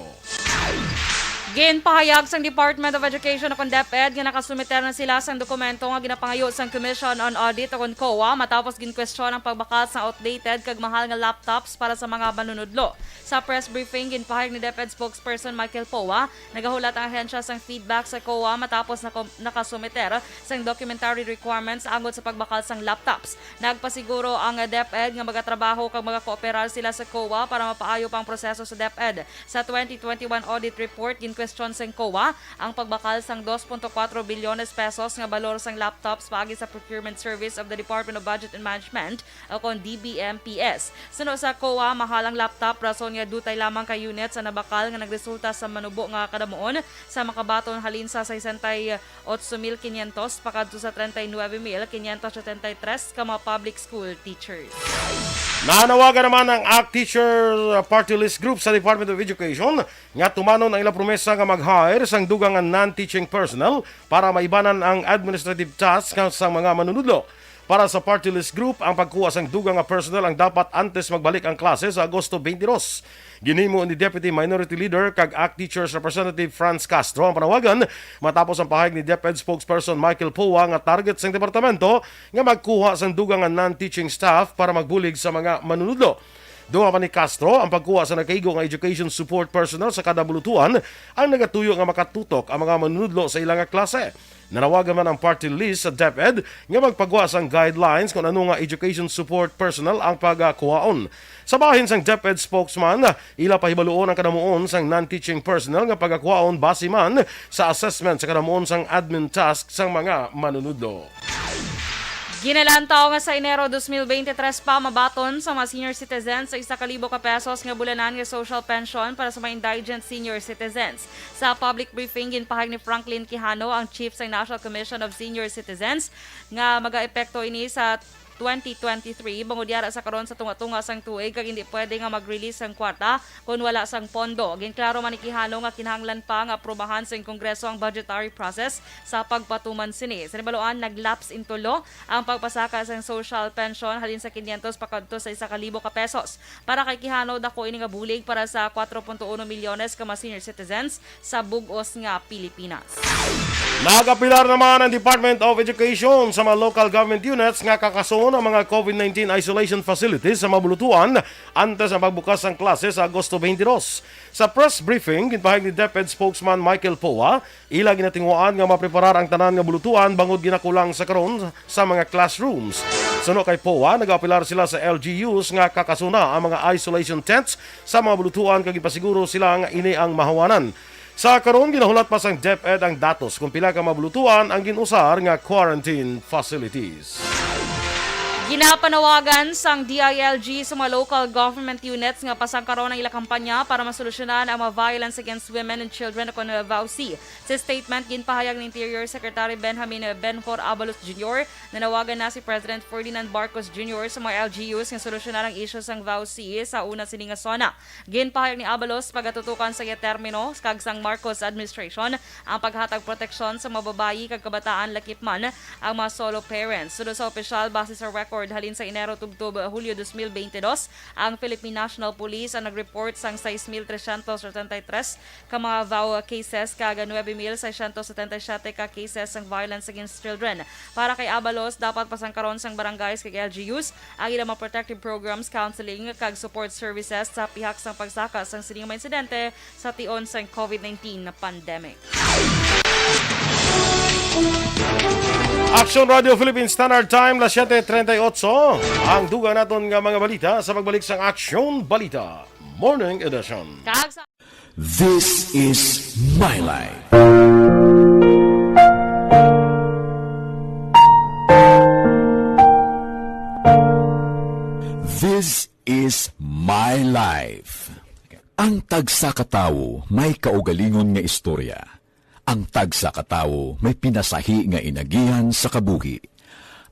Ginpahayag sang Department of Education o kon DepEd nga nakasumiter na sila sang dokumento nga ginapangayo sang Commission on Audit o kon COA matapos ginkwestiyon ang pagbakal sang outdated kag mahal nga laptops para sa mga manunudlo. Sa press briefing, ginpahayag ni DepEd spokesperson Michael Poa, nagahulat ang ahensya sang feedback sa COA matapos nako-, nakasumiter sang documentary requirements angot sa pagbakal sang laptops. Nagpasiguro ang DepEd nga magatrabaho kag magakooperar sila sa COA para mapaayo pa ang proseso sa DepEd. Sa twenty twenty-one audit report, ginkwestiyon sang COA ang pagbakal sang dos punto kuwatro bilyones pesos nga balor sang laptops paagi sa procurement service of the Department of Budget and Management o kon D B M P S. Suno sa COA, mahal ang laptop rason nga diutay lamang ka units ang nabakal nga nagresulta sa manubo nga kadamuon sa makabaton halin sa sesenta y ocho mil quinientos pakadto sa treinta y nueve mil quinientos setenta y tres ka mga public school teachers. Nanawagan naman ang ACT Teacher Party List Group sa Department of Education nga tumanon ang ilang promesa nga mag-hire sang dugang nga non-teaching personnel para maibanan ang administrative tasks sa mga manunudlo. Para sa Party List Group, ang pagkuha sang dugang nga personnel ang dapat antes magbalik ang klase sa Agosto twenty-two. Ginhimo ni Deputy Minority Leader kag ACT Teachers Representative Franz Castro ang panawagan matapos ang pahayag ni DepEd spokesperson Michael Poa nga target sang departamento nga magkuha sang dugang nga non-teaching staff para magbulig sa mga manunudlo. Dugang pa ni Castro, ang pagkuha sa nakaigo nga education support personnel sa kada bulutuan ang nagatuyo nga makatutok ang mga manunudlo sa ila nga klase. Nanawagan man ang party list sa DepEd nga magpagwa sang guidelines kung ano nga education support personnel ang pagkuhaon. Sa bahin sang DepEd spokesman, ila pahibaluon ang kadamuon sang non-teaching personnel nga pagkuhaon base man sa assessment sa kadamuon sang admin task sang mga manunudlo. Ginalantaw nga sa Enero dos mil bente tres pa mabaton sa mga senior citizens sa isa ka libo ka pesos nga bulanan nga social pension para sa mga indigent senior citizens. Sa public briefing, ginpahayag ni Franklin Quijano, ang chief sa National Commission of Senior Citizens, nga magaepekto ini sa twenty twenty-three, bangod yara sa karon sa tunga-tunga sang tuig kag hindi pwede nga mag-release sang kwarta kon wala sang pondo. Ginklaro man ni Quijano nga kinahanglan pa nga aprubahan sang Kongreso ang budgetary process sa pagpatuman sini. Sa nabaluan, nag-lapse into law ang pagpasaka sang social pension halin sa kinyentos pakadto sa isa ka libo ka pesos. Para kay Quijano, dako ini nga bulig para sa kwatro punto uno milyones ka mga senior citizens sa bug-os nga Pilipinas. Nag-apilar naman ang Department of Education sa mga local government units nga kakason ang mga COVID nineteen isolation facilities sa mga bulutuan antes ang pagbukas sang klase sa Agosto twenty-two. Sa press briefing, ginpahayag ni DepEd spokesman Michael Poa, ila ginatinguhaan nga mapreparar ang tanan nga bulutuan bangod ginakulang sa karon sa mga classrooms. Suno kay Poa, nag-apilar sila sa L G Us nga kakasuna ang mga isolation tents sa mga bulutuan kag ipasiguro sila nga ini ang mahawanan. Sa karon, ginahulat pa sang DepEd ang datos kung pila ka mga bulutuan ang gin-usar nga quarantine facilities. Ginapanawagan sang D I L G sa mga local government units nga pasangkaron ang ila kampanya para masolusyonan ang mga violence against women and children o kon VAWC. Sa statement, ginpahayag ni Interior Secretary Benjamin Benhur Abalos Junior, nanawagan na si President Ferdinand Marcos Junior sa mga L G Us nga solusyonan ang isyu sang VAWC sa una sini nga SONA. Ginpahayag ni Abalos, pagatutukan sa iya termino kag sang Marcos administration ang paghatag proteksyon sa mga babayi kag kabataan, lakip man ang mga solo parents. Suno sa opisyal, base sa record, halin sa Enero tubtob Hulyo dos mil bente dos, ang Philippine National Police ang nag-report sang sais mil tresyentos setenta y tres ka mga VAW cases kag nuebe mil seiscientos setenta y siete ka cases sang violence against children. Para kay Abalos, dapat pasangkaron sang barangays kag L G Us ang ilang mga protective programs, counseling, kag support services sa pihak sang pagsaka sang sini nga mga insidente sa tion sang COVID nineteen na pandemic. Action Radio Philippine Standard Time, las siete treinta y ocho. Ang dugang naton nga mga balita sa pagbalik sang Action Balita Morning Edition. Kag sa This is my life. This is my life. Ang tagsa ka tawo may kaugalingon nga istorya. Ang tagsa ka tawo may pinasahi nga inagihan sa kabuhi.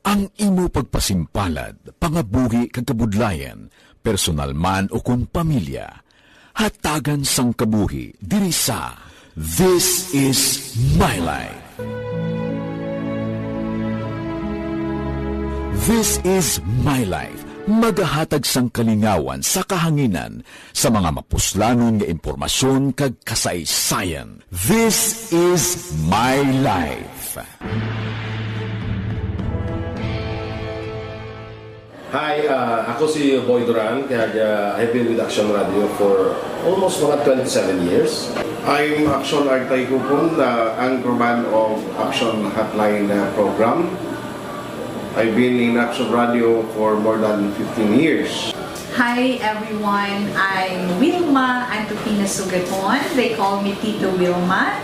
Ang imo pagpasimpalad, pangabuhi kag kabudlayan, personal man o kon pamilya, hatagan sang kabuhi diri sa This is My Life. This is My Life, magahatag sang kalingawan sa kahanginan sa mga mapuslanon nga impormasyon kag kasaysayan. This is My Life. Hi, ah, ako si Boy Duran, kag ah, I've been with Action Radio for almost mga twenty-seven years. I'm Action Artay Kupon, the anchorman of Action Hotline uh, program. I've been in Action Radio for more than fifteen years. Hi everyone, I'm Wilma Antupina Sugaton. They call me Tito Wilma.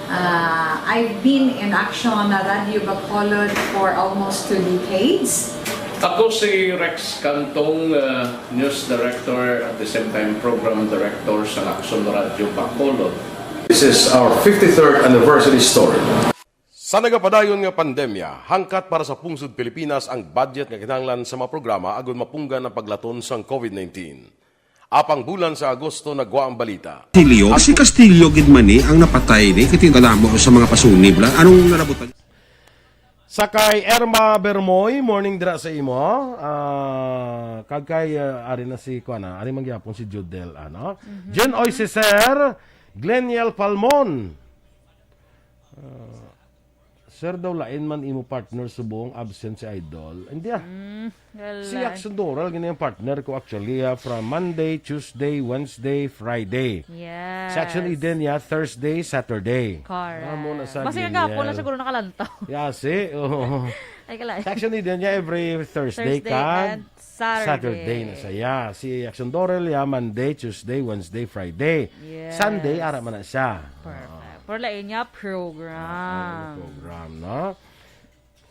Uh, I've been in Action Radio Bacolod for almost two decades. Ako si Rex Cantong, uh, News Director at the same time Program Director sa Action Radio Bacolod. This is our fifty-third anniversary story. Sa nagapadayon nga pandemya, hangkat para sa pungsod Pilipinas ang budget nga kinahanglan sa mga programa agud mapunggan ang paglaton sang COVID nineteen. Apang bulan sa Agosto nagwa ang balita. Castillo, si Castillo gid man ni ang napatay ni kay kadamo sa mga pasunib la. Anong narabutan? Sa kay Erma Bermoy, morning dira sa imo. Ah, kag kay ah, ari na si kuana, ari man gyapon si Judel ano. Jen Oy Ceser, Gleniel Palmon. Ah, Sir, daw lain man imo partner subong absent si Idol. Hindi ah. Mm, Si wala. Jackson Doral, gini ang partner ko actually, ah, from Monday, Tuesday, Wednesday, Friday. Yes. Si Action Eden niya, Thursday, Saturday. Correct. Ah, muna sa Basta yung gini, gapon na ah. Siguro nakalantaw. Yasi, oo. Ay, kalay. Si Action Eden niya, every Thursday Thursday kag and Saturday. Saturday na siya. Si Action Doral, ya, Monday, Tuesday, Wednesday, Friday. Yes. Sunday, ara man na siya. Perfect. Pero lain niya, program. Ah, program, no?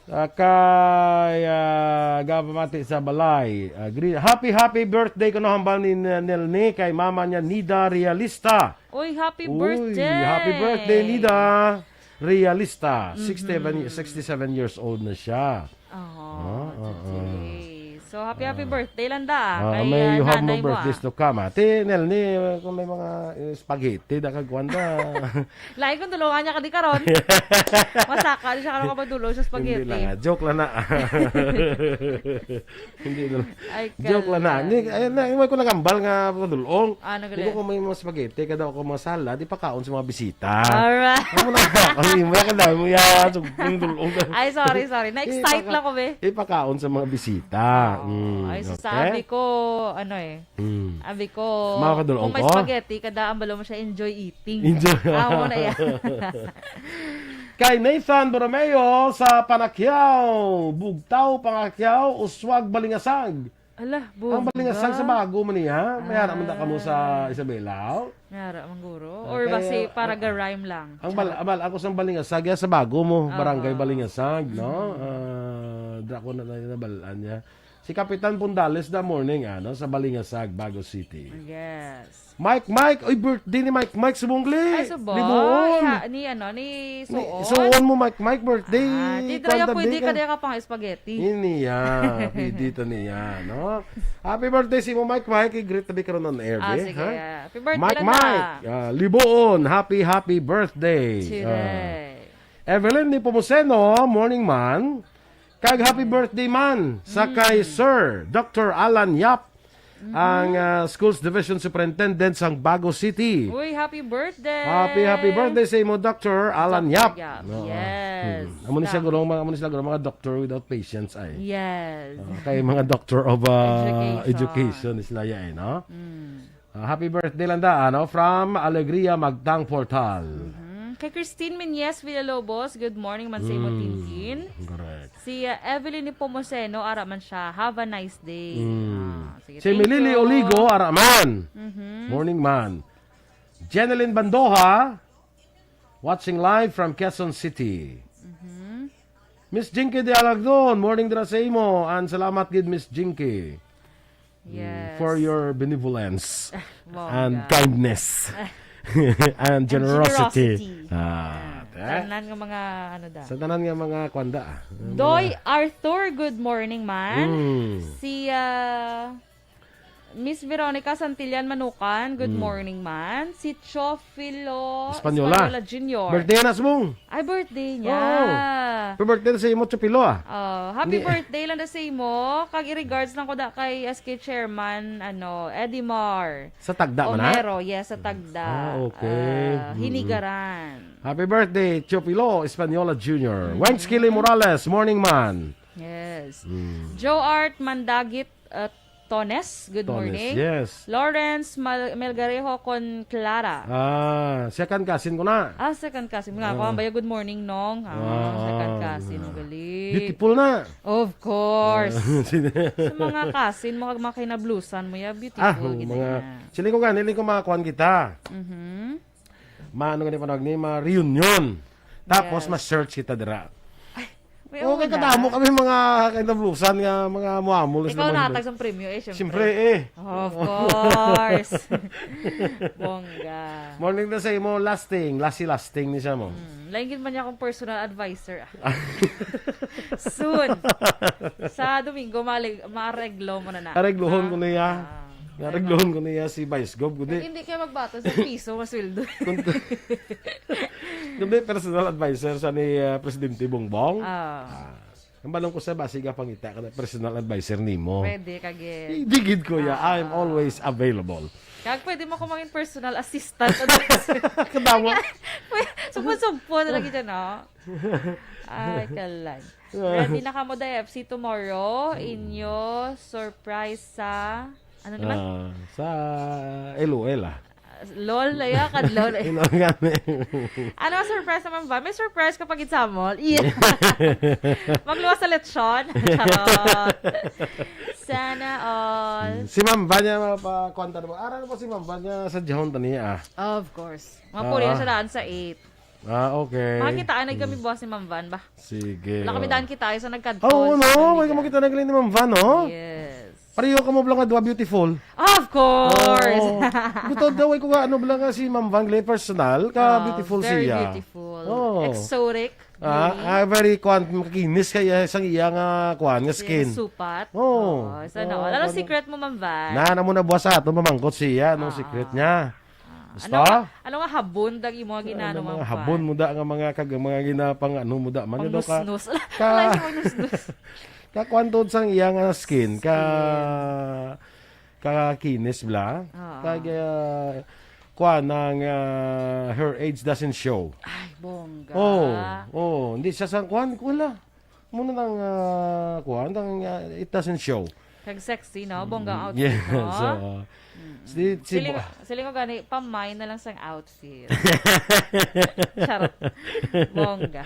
Ah, kay, ah, gapamati sa balay. Ah, gre-, happy, happy birthday kuno hambal ni N-, Nelny kay mama niya Nida Realista. Uy, happy Uy, birthday! Happy birthday, Nida Realista. Mhm. Sixty-seven, sixty-seven years old na siya. Oh, Ah, ah, ah. today. So, happy, happy Ah. birthday lang da, Ah, kay, may ah, you have nanay more mo, birthdays ah. to come, ah. Ti, Nelny, kung may mga, eh, spaghetti, da kag kuwan da. Lain kung tulungan niya ka di karon. Masaka di siya karon kapag dulo sa Hindi spaghetti. lang, ah. Joke lang na. Hindi na. Ay, Joke lang na. kalay. Ni, ay, na, iwan ko nagambal nga padulong. Ah, Hindi nagaling. ko kung may mga spaghetti, kada ako mga salad, ipakaon sa mga bisita. Alright. Ano na? Kami mo, yan, kadami mo yan. So, yung dulong. Ay, sorry, sorry. Na-excite Ipaka-, lang ko, be. ipakaon sa mga bisita. Oo. Mm, Ay, okay. sasabi ko, ano eh. Mm. Abi ko, Mga kadulong kung may ko? spaghetti, kada ang balo mo siya, enjoy eating. Enjoy. Amo na yan. Kay Nathan Borromeo sa Panakyaw, Bugtaw, Panakyaw, Uswag, Balingasag. Ala, Ang Balingasag sa bongga. Bago man niya. May ara man ta kamo sa Ah. Isabela, oh. May ara man guro. Ah, Or kaya, basi para ah, ga-rhyme lang. ang bal-, Charot. Ang bal-, ako sa Balingasag, ya, sa Bago mo, Barangay Aha. Balingasag, no? Mhm. Ah, dra ko na, na, nabalaan niya. Si Kapitan Pundales, the morning, ano, sa Balingasag, Bago City. Yes. Mike Mike, oy, birthday ni Mike Mike subong gali. Ay, subong. Libuon. Ha, ni ano, ni Ni, Suon. Suon mo, Mike Mike, birthday. Ah, di Kwan dira tabi pwede ka. ka dira ka pang spaghetti. Ini ya, pwede to niya, no? Happy birthday si mo, Mike Mike. I-greet tabi karon on air, Ah, be, sige, ha? yeah. Happy birthday Mike lang Mike, na. ah, Libuon, happy, happy birthday. Today. Ah. Evelyn Nepomuceno, morning man. Kag happy birthday man sa kay Mm. Sir Doctor Alan Yap, Mm-hmm. ang, ah, Schools Division Superintendent sang Bago City. Uy, happy birthday! Happy, happy birthday sa imo, Doctor Alan Doctor Yap. Yap, Oo. yes. Hmm. Amo ni siya Tama. guro, mga, amo ni sila guro, mga doctor without patience ay. Yes. Ah, kay mga doctor of, ah, Education. education sila ya, eh, no? Mm. Ah, happy birthday lang da, ano? From Alegria Magtang Portal. Mhm. Kay Christine Menyes Villalobos, good morning man sa imo, Mm, Tintin. correct. Si, uh, Evelyn Nepomuceno, ara man siya. Have a nice day. Mm. Ah, sige, Si thank Milili you. Oligo, ara man. Mhm. Morning man. Jeneline Bandoja, watching live from Quezon City. Mhm. Miss Jinky de Alagdon, morning dira sa imo. And salamat gid, Miss Jinky. Mm, Yes. for your benevolence Bongga. and kindness and And generosity. generosity. Ah, Ah, te. tanan nga mga, ano da. Sa tanan nga mga kwanda, ah. Doy Mga Arthur, good morning, man. Mm. Si, ah, Miss Veronica Santillan Manukan, good Mm. morning, man. Si Chofilo Española. Española Junior. Birthday na subong. Ay, birthday niya. Oo. Happy birthday na sa imo, Chupilo, ah. Oh, happy Hindi. birthday lang na sa imo. Kag i-regards lang ko da kay S K Chairman, ano, Edimar Sa Tagda man, ah? Omero, yes, sa Tagda. Ah, okay. Ah, Mm-mm. Hinigaran. Happy birthday, Chupilo Española Junior Mm. Wayne Skilly Morales, morning man. Yes. Mm. Joe Art Mandagit, uh, Tones, good Tones, morning. yes. Lawrence Mal-, Melgarejo con Clara. Ah, second cousin ko na. Ah, second cousin. Nga, Ah. ako ang bayo, good morning, Nong. Ah, Ah, second ah, cousin, ah. Magaling. Beautiful na. Of course. Ah, sino? Sa mga cousin mo, kag mga kinablusan mo, ya, beautiful, Ah, gid mga, na. sila ko gani, ko makakuan kita. Mhm. Ma-, ano gani panawag ni, ma-reunion. Tapos Yes. ma-search kita dira. Ay, may Okay, una. kadamo kami mga kinablusan nga mga muamol Ikaw sa mga natag sa premyo, eh, syempre. Siyempre, eh. Of course. Bongga. Morning na sa imo, lasting. Lasi lasting ni siya mo. Mm, lain gid man niya akong personal advisor, ah. Soon. Sa Domingo, mali-, maareglo mo na na. Areglohon ko Ah, niya. ah. Nga, reglohon ko niya si Vice Gov, kundi. Hindi kayo magbaton sa piso nga sweldo. Kun-, kundi personal advisor sa ni, ah, Presidente Bongbong. Ah. Ah. Ang balong ko sa basi ka pangita ka na personal advisor nimo. Pwede, kage. Di gid, kuya. Ah. I'm always available. Kag pwede mo ko mangin personal assistant. Kadamo. Sugpon-sugpon na lagi dyan, no? Ay, kalan. Ready na kamo, Day F C, tomorrow? Inyo surprise sa, ano naman? Ah, sa L O L, ah. Lol, na ya, kad lol. Ilongga, eh. Ano ang surprise naman ba? May surprise ka pag sa mall? Yeah. Magluwas sa lechon? Charot. Sana all. Si Ma'am Van niya mapakuan ta mo. Aral po si Ma'am Van niya sa Jahon tani, ah. Of course. Mapuli na Ah. siya daan sa eight. Ah, okay. Makakita na kami buwas ni Ma'am Van ba? Sige, Wala kami oh. daan kita, isa nagkadto Oo, sa no? May Pilipinas. Makita na galing ni Ma'am Van, no? Yes. Pareho ka mo bala nga duha beautiful. Of course. Oo. Gusto daw ay ko nga ano bala nga si Ma'am Van Glay personal, ka Oh, beautiful very siya. beautiful. Oh. Exotic. Ah, Really? ah, very kuan, makinis kaya sang iya nga kuan nga Yes, skin. supat. Oh. Oh, sana Oh, all. Ano ano? secret mo, Ma'am Van? Na, na mo na buwas sa ato, mamangkot siya, anong Ah. secret niya? Ah, Gusto? ano nga, ano nga habon dag imo nga Ano ginano, mga Ma'am habon Van? mo da nga mga kag-, mga ginapang ano mo da man, Pang ano ka? nusnus. Ka- Wala siya pang nusnus. Kakuan tuod sang iya nga skin, ka, Skin. kakinis bla. Oo. Kag, ah, kuan ang, ah, her age doesn't show. Ay, bongga. Oh, oh, hindi siya sang kuan, wala. Muna nang, ah, kuan, ang, ah, it doesn't show. Kag sexy, no? Bongga ang Mm, outfit, yes, no? oo. Mm. Si, si Siling, Bo- siling ko gani, pamay na lang sang outfit. Charot. Bongga.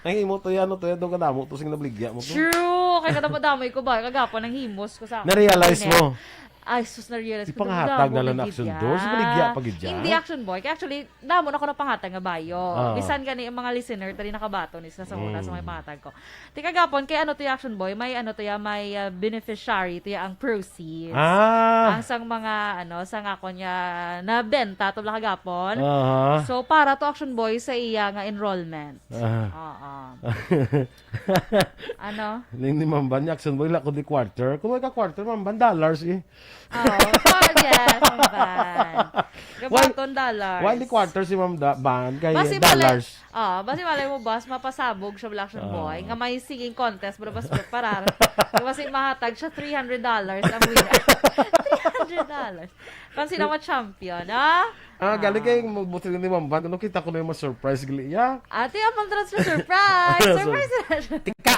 Ang imo to yan, no, to yan, doon ka damo, to sing nabligya mo to. True! Kaya kadamo-damo ko ba? Kagapon ang himos ko sa Na-realize Internet. mo? Ay, sus, na-realize ko, Ipanghatag damo na lang na gid action yan. doon. Sa baligya pa gid dyan. Hindi action boy. Kaya actually, damo na ko napanghatag nga bayo. Ah. Bisan gani ang mga listener, tali nakabato ni sa, sa una sa Mm. mga pangatag ko. Ti kagapon, kay ano to yung action boy? May ano to ya, may, ah, beneficiary to ya ang proceeds. Ah. Ang sang mga, ano, sang ako niya nabenta to bala kagapon. Aha. So, para to action boy sa iya nga enrollment. Ah. Oo. Ano? Ning ni Ma'am Van, ni action boy, la ko di quarter. Kung may ka quarter, Ma'am Van, dollars eh. Oh, oh, yes, Ma'am Van. Gabaton dollars. Why di quarter si Ma'am Da-, Van? Kay Basi malay, dollars. oh, basi malay mo, boss, mapasabog siya, Black Action Ah. Boy, nga may singing contest, bro, bas preparar. Basi mahatag siya three hundred dollars ang winner. Three hundred dollars. Kung sino mo champion, ah? Ah, galing Ah. kay mo-, buti ni Ma'am Van, ano, kita ko na yung ma-surprise, gali, ya? Ate, ang pang-transfer surprise. Surprise na siya. Tika!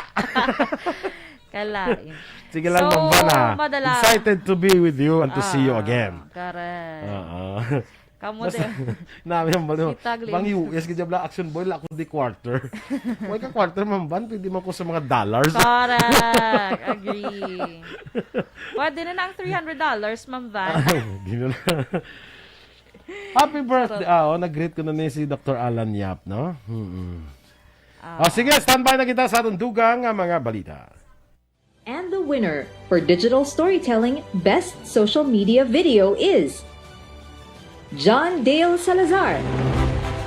Kalain. Sige lang, So, Ma'am Van, ha. madala- Excited to be with you and to see you Ah, again. correct. Oo. Kamo Basta, din. nami ang balo. Kita, Glims. Bang U S, gid bala, action boy, la ko di quarter. Why ka quarter, Ma'am Van? Pwede man ko sa mga dollars. Correct. Agree. Pwede na na ang three hundred dollars, Ma'am Van. Ay, di na lang. Happy birthday. Sarap. Ah, oh, nag-greet ko na ni si Doctor Alan Yap, no? Mm-mm. Ah. Oh, sige, standby na kita sa atong dugang nga mga balita. And the winner for digital storytelling best social media video is John Dale Salazar.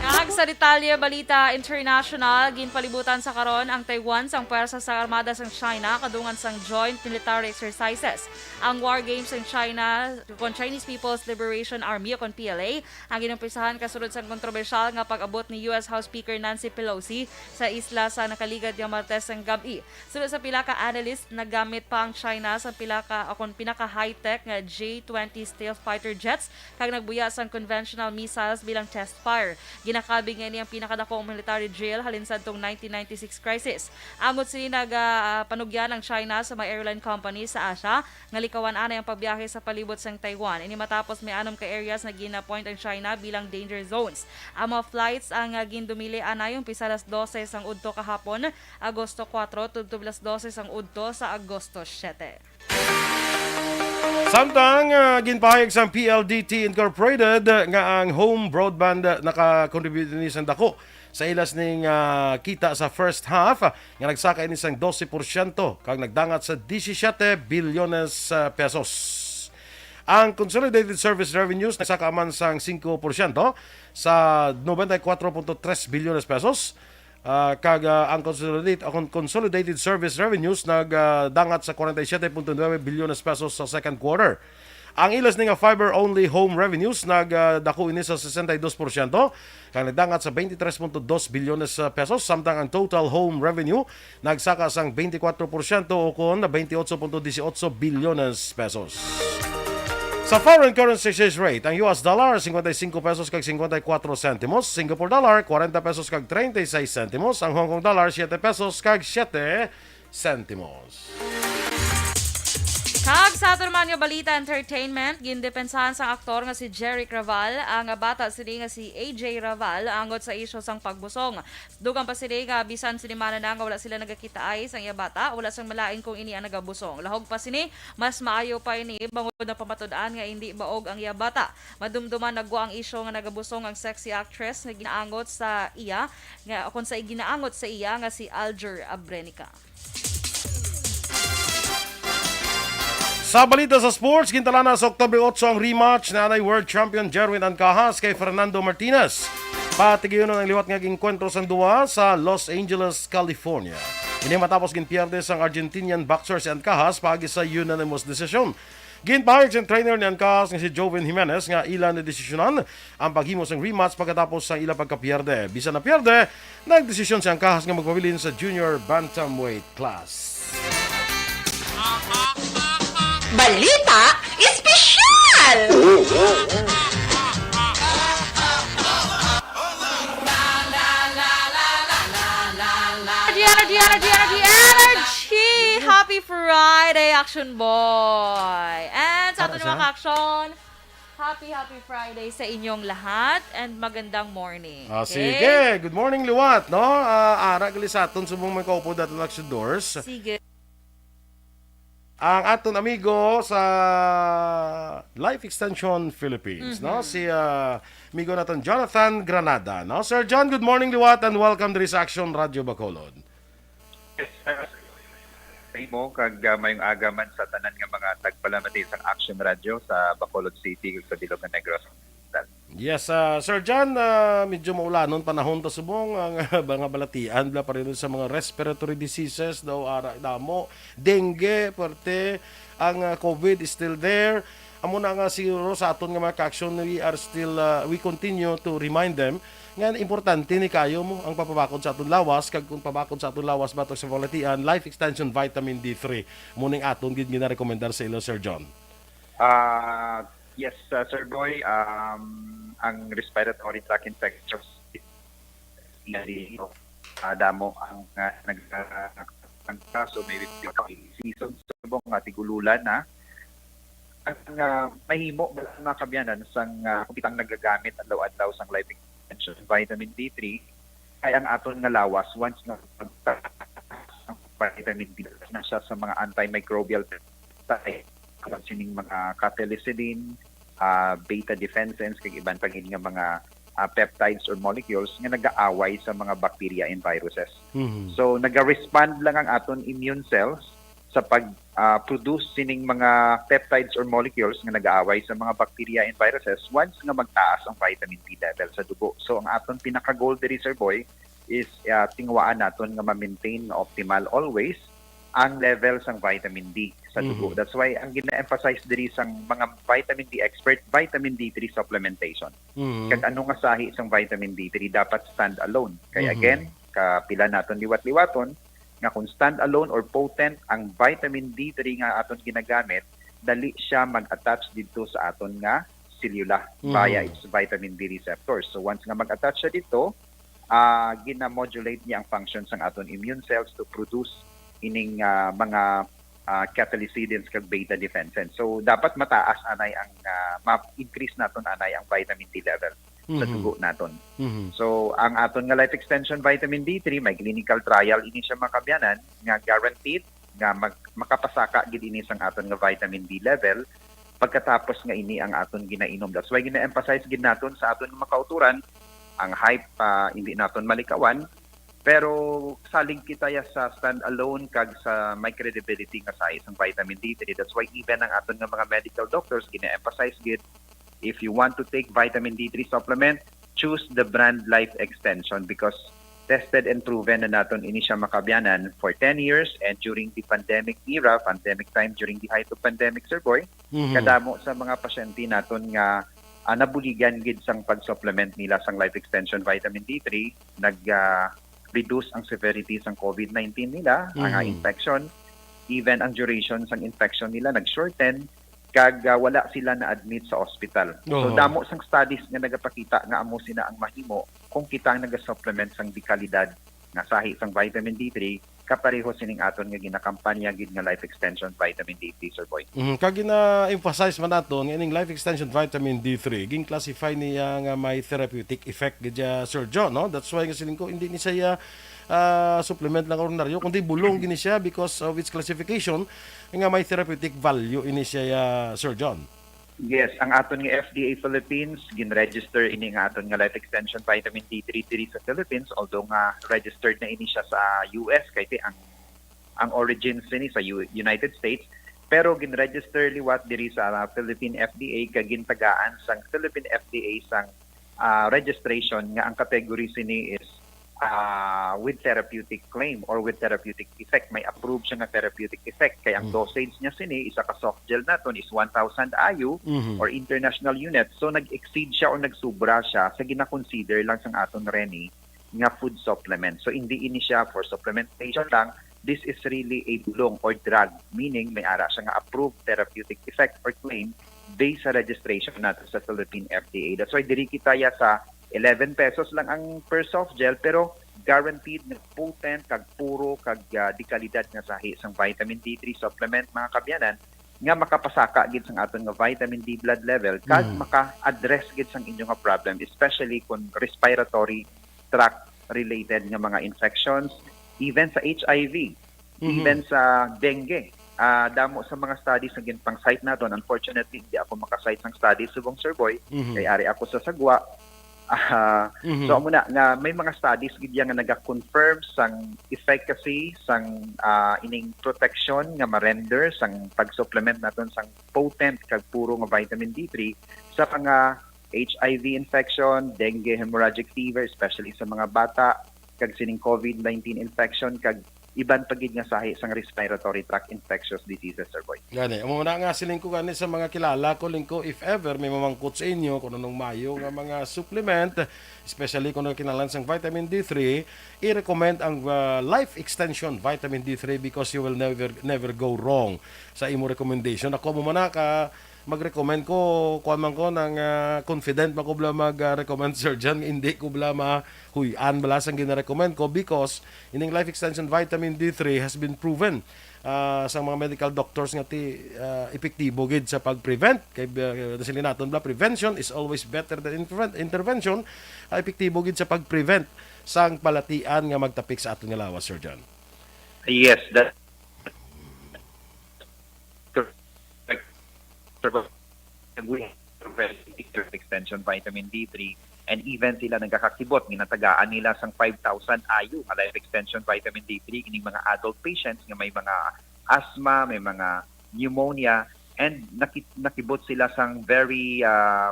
Kag sa detalye balita international, ginpalibutan sa karon ang Taiwan sang pwersa sa armada sang China kadungan sang joint military exercises. Ang War Games sang China, kon Chinese People's Liberation Army o kon P L A, ang ginumpisahan kasulod sang kontrobersyal nga pag-abot ni U S House Speaker Nancy Pelosi sa isla sa nakaligad nga Martes sang gab-i. Suno sa pila ka analyst, naggamit pa ang China sa pila ka, o kon pinaka-high-tech nga J twenty stealth fighter jets kag nagbuya sang conventional missiles bilang test fire. Ginakabig nga ini ang pinakadakong military drill halin sadtong nineteen ninety-six crisis. Amot sini nagapanugyan ang China sa mga airline company sa Asia nga likawan anay ang pagbiyahe sa palibot sang Taiwan. Ini matapos may anom ka areas nga gin-appoint ang China bilang danger zones. Ang mga flights ang, ah, gindumili anay umpisa alas dose sang udto kahapon, Agosto kuwatro, tubtob alas dose sang udto sa Agosto siyete. Samtang, ah, ginpahayag sang P L D T Incorporated, ah, nga ang home broadband, ah, naka-contribute ini sang dako sa ila sining, ah, kita sa first half, ah, nga nagsaka ini sang dose porsyento kag nagdangat sa disisiete bilyones, ah, pesos. Ang consolidated service revenues nagsaka man sang singko porsyento sa noventa y cuatro punto tres bilyones pesos. Ah, kag, ah, ang consolidate-, ang consolidated service revenues nag, ah, dangat sa kwarenta y siyete punto nuebe bilyones pesos sa second quarter. Ang ilas ni nga fiber-only home revenues nag, ah, dako ini sa sesenta y dos porsyento, kag nagdangat sa twenty-tres punto dos bilyones pesos, samtang ang total home revenue nagsaka sang twenty-four porsyento o kon twenty-eight punto eighty-eight bilyones pesos. Sa foreign currency exchange rate, ang U S dollar, cincuenta y cinco pesos kag cincuenta y cuatro centimos, Singapore dollar, cuarenta pesos kag treinta y seis centimos, ang Hong Kong dollar, siete pesos kag siete centimos. Kag sa aton man nga balita entertainment, gindepensahan sang aktor nga si Jeric Raval ang bata sini nga si A J Raval angot sa isyu sang pagbusong. Dugang pa sini nga bisan sinimana na nga wala sila nagakitaay sang iya bata, wala sang malain kung ini ang nagabusong. Lahog pa sini, mas maayo pa ini bangod napamatud-an nga indi baog ang iya bata. Madumduman nagwa ang isyu nga nagabusong ang sexy actress nga ginaangot sa iya nga kon sa ginaangot sa iya nga si Alger Abrenica. Sa balita sa sports, gintalana sa October otso ang rematch na anay world champion Jerwin Ancajas kay Fernando Martinez. Patigiyon ang liwat nga enkwentro sang duwa sa Los Angeles, California. Ini matapos ginpierde sang Argentinian boxer si Ancajas paagi sa unanimous decision. Ginpahayag sang trainer ni Ancajas nga si Joven Jimenez nga ila na desisyonan ang paghimo sang rematch pagkatapos sang ila pagkapierde. Bisan na pierde, nagdesisyon si Ancajas nga magpabilin sa junior bantamweight class. Balita Espesyal! Energy, energy, energy, energy, energy! Happy Friday, Action Boy! And sa aton mga ka-action, happy, happy Friday sa inyong lahat and magandang morning. Ah, sige, good morning liwat, no? Ah, ara gali sa aton subong may kaupod aton Action Doors. Sige. Ang aton amigo sa Life Extension Philippines, no? Si ah, amigo naton Jonathan Granada, no? Sir John, good morning liwat and welcome diri sa Action Radio Bacolod. Sa imo kag ah, mayong aga man sa tanan nga mga tagpalamati sang Action Radio sa Bacolod City ug sa bilog nga Negros Occidental. Yes, ah, Sir John, ah, medyo maulanon panahon ta subong ang ah, mga balatian bala pa rin sa mga respiratory diseases daw ara damo, dengue, parte ang ah, COVID is still there. Amo na nga siguro sa aton nga mga ka-action, we are still ah, we continue to remind them nga importante ni kayo mo ang papabakod sa aton lawas, kag kung pabakod sa aton lawas batok sa balatian, life extension vitamin D three. Mo ning aton gid ginarekomendar sa ilo, Sir John. Ah, yes, uh, Sir Boy, um, ang respiratory tract infections, uh, damo ang uh, nag uh, ang kaso, maybe season subong nga tigululan na. Ang uh, mahimo bala, mga kabyanan, sang uh, kung kita ang nagagamit adlaw-adlaw sang life extension vitamin D three, kay ang aton nga lawas, once nga magtaas ang vitamin D na siya sa mga antimicrobial peptide, sining mga cathelicidin, ah, beta defensins, kag iban pa gid nga mga ah, peptides or molecules nga nagaaway sa mga bacteria and viruses. Mhm. So, naga-respond lang ang aton immune cells sa pag ah, produce sining mga peptides or molecules nga nagaaway sa mga bacteria and viruses once nga magtaas ang vitamin D level sa dugo. So, ang aton pinaka-goal diri, Sir Boy, is ah, tingwaan naton nga ma-maintain nga optimal always ang level sang vitamin D sa dugo. Mhm. That's why ang gina-emphasize diri sang mga vitamin D expert, vitamin D three supplementation. Mhm. Kag ano nga sahi sang vitamin D three dapat stand alone. Kay Mhm. again, kapila naton liwat-liwaton nga kung stand alone or potent ang vitamin D three nga aton ginagamit, dali siya mag-attach didto sa aton nga selula Mhm. via its vitamin D receptors. So once nga mag-attach siya didto, ah gina-modulate niya ang function sang aton immune cells to produce ining ah, mga ah, cathelicidins kag beta defensins. So dapat mataas anay ang ah, ma-increase naton anay ang vitamin D level sa Mhm. dugo naton. Mhm. So ang aton nga life extension vitamin D three, may clinical trial ini siya, mga kabyanan, nga guaranteed nga mag, makapasaka gid ini sang aton nga vitamin D level pagkatapos nga ini ang aton ginainom. That's why gina-emphasize gid naton sa aton nga mga kauturan ang hype, ah, hindi naton malikawan, pero salig kita ya sa stand alone kag sa may credibility nga sahi sang vitamin D three. That's why even ang aton nga mga medical doctors gina-emphasize gid, if you want to take vitamin D three supplement, choose the brand Life Extension because tested and proven na naton ini siya, mga kabyanan, for ten years, and during the pandemic era, pandemic time, during the height of pandemic, Sir Boy, Mhm. kadamo sa mga pasyente naton nga ah, nabuligan gid sang pag-supplement nila sang Life Extension Vitamin D three, nag ah, reduce ang severity sang COVID nineteen nila, ang ah, Mhm. infection, even ang duration sang infection nila nag-shorten, kag ah, wala sila na-admit sa ospital. So, Oo. damo sang studies nga nagapakita nga amo sina ang mahimo kung kita ang nagasupplement sang dekalidad nga sahi sang vitamin D three, kapareho sining aton nga ginakampanya gid nga Life Extension Vitamin D three, Sir Boy. Mhm. Kag gina-emphasize man naton nga ining Life Extension Vitamin D three, gin-classify niya nga may therapeutic effect gid siya, Sir John, no? That's why nga siling ko, hindi ni siya ah, supplement lang ordinaryo, kundi bulong gini siya because of its classification nga may therapeutic value ini siya, ah, Sir John. Yes, ang aton nga F D A Philippines, gin-register ini nga aton nga Life Extension Vitamin D three diri sa Philippines, although nga registered na ini siya sa U S, kay ti ang ang origins ini sa U- United States, pero gin-register liwat diri sa Philippine F D A kag gintagaan sang Philippine F D A sang ah, registration nga ang category sini is ah, with therapeutic claim or with therapeutic effect. May approved siya nga therapeutic effect. Kay ang Mm. dosage niya sini, isa ka soft gel naton is one thousand I U Mhm. or international unit. So nag-exceed siya or nagsubra siya sa gina-consider lang sang aton reni nga food supplement. So hindi ini siya for supplementation lang. This is really a bulong or drug, meaning may ara siya nga approved therapeutic effect or claim based sa registration nato sa Philippine F D A. That's why diri kita ya sa eleven pesos lang ang per soft gel, pero guaranteed nga potent kag puro kag ah, dekalidad nga sahi sang vitamin D three supplement, mga kabyanan, nga makapasaka gid sang aton nga vitamin D blood level kag Mm. maka-address gid sang inyo nga problem, especially kung respiratory tract related nga mga infections, even sa H I V, Mhm. even sa dengue. Ah, damo sa mga studies nga ginpang-cite naton. Unfortunately, hindi ako maka-cite sang studies subong, Sir Boy, Mhm. kay ari ako sa sagwa. Ah, Mhm. so amo na nga may mga studies gid yan nga naga-confirm sang efficacy sang ah, ining protection nga ma-render sang pag-supplement naton sang potent kag puro nga vitamin D three sa mga H I V infection, dengue, hemorrhagic fever, especially sa mga bata, kag sining COVID nineteen infection, kag iban pa gid nga sahi sang respiratory tract infectious diseases, Sir Boy. Gani, amo na nga siling ko gani sa mga kilala ko, ling ko, if ever may mamangkot sa inyo kung anong mayo nga mga supplement, especially kung kinahanglan sang vitamin D three, i-recommend ang uh, Life Extension Vitamin D three because you will never never go wrong sa imo recommendation. Ako mo man na ka mag-recommend ko, kuan man ko nang ah, confident man ko bala mag-recommend, Sir John, hindi ko bala mahuy-an bala sang gina-recommend ko because ining Life Extension Vitamin D three has been proven ah, sang mga medical doctors nga ti ah, epektibo gid sa pag-prevent. Kay uh, nasilin naton bala, prevention is always better than interven- intervention. Ah, epektibo gid sa pag-prevent sang palatian nga magtapik sa aton nga lawas, Sir John. Yes, that correct. Extension vitamin D three, and even sila nagakakibot, ginatagaan nila sang five thousand I U nga life extension vitamin D three, kining mga adult patients nga may mga asthma, may mga pneumonia, and naki- nakibot sila sang very ah,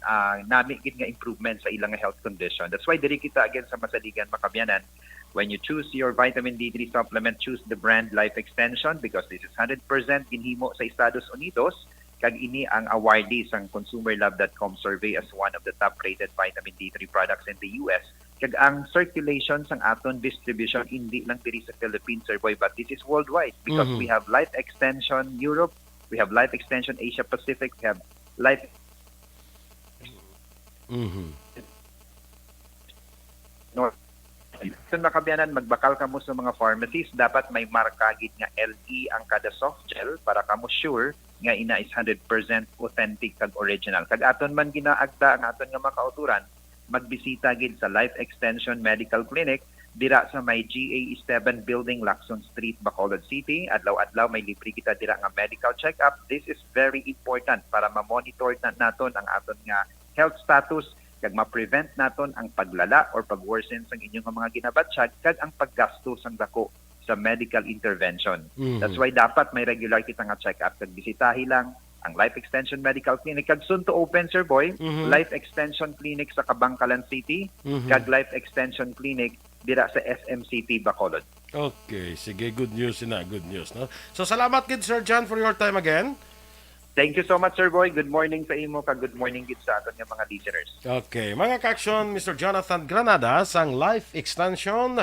ah, nami gid nga improvement sa ilang health condition. That's why diri kita again sa Masaligan, Makabyanan, when you choose your vitamin D three supplement, choose the brand Life Extension because this is hundred percent ginhimo sa Estados Unidos, kag ini ang awardee sang consumer love dot com survey as one of the top rated vitamin D three products in the U S. Kag ang circulation sang aton distribution hindi lang diri sa Philippines, Sir Boy, but this is worldwide because Mhm. we have Life Extension Europe, we have Life Extension Asia Pacific, we have Life Mhm. North. Sa Makabyanan, magbakal kamo sa mga pharmacies, dapat may marka gid nga L E ang kada soft gel para kamo sure nga ina is hundred percent authentic kag original. Kag aton man ginaagda ang aton nga mga kauturan, magbisita gid sa Life Extension Medical Clinic dira sa may G A E seven Building, Lacson Street, Bacolod City. Adlaw-adlaw may libre kita dira nga medical check-up. This is very important para ma-monitor na naton ang aton nga health status kag ma-prevent naton ang paglala or pag-worsen sang inyo nga mga ginabatyag kag ang paggasto sang dako sa medical intervention. Mhm. That's why dapat may regular kita nga check-up kag bisitahi lang ang Life Extension Medical Clinic kag soon to open, Sir Boy, Mhm. Life Extension Clinic sa Kabankalan City Mhm. kag Life Extension Clinic dira sa S M City, Bacolod. Okay, sige, good news na, good news, no? So salamat gid, Sir John, for your time again. Thank you so much, Sir Boy. Good morning sa imo kag good morning gid sa aton nga mga listeners. Okay, mga ka-aksyon, Mister Jonathan Granada sang Life Extension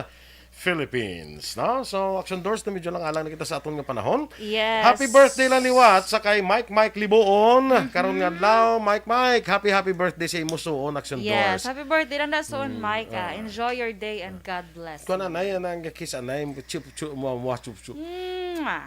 Philippines, no? So, Action Doors, na medyo lang alang na kita sa aton nga panahon. Yes. Happy birthday lang liwat sa kay Mike Mike Liboon. Mm-hmm. Karon nga adlaw, Mike Mike, happy happy birthday sa imo suon, Action Yes. Doors. Happy birthday lang na suon, Mm, Mike. Ah. Ah. Enjoy your day and God bless. Kuan anay, nang kiss anay, chup chup mo mo chup chup. Mwah.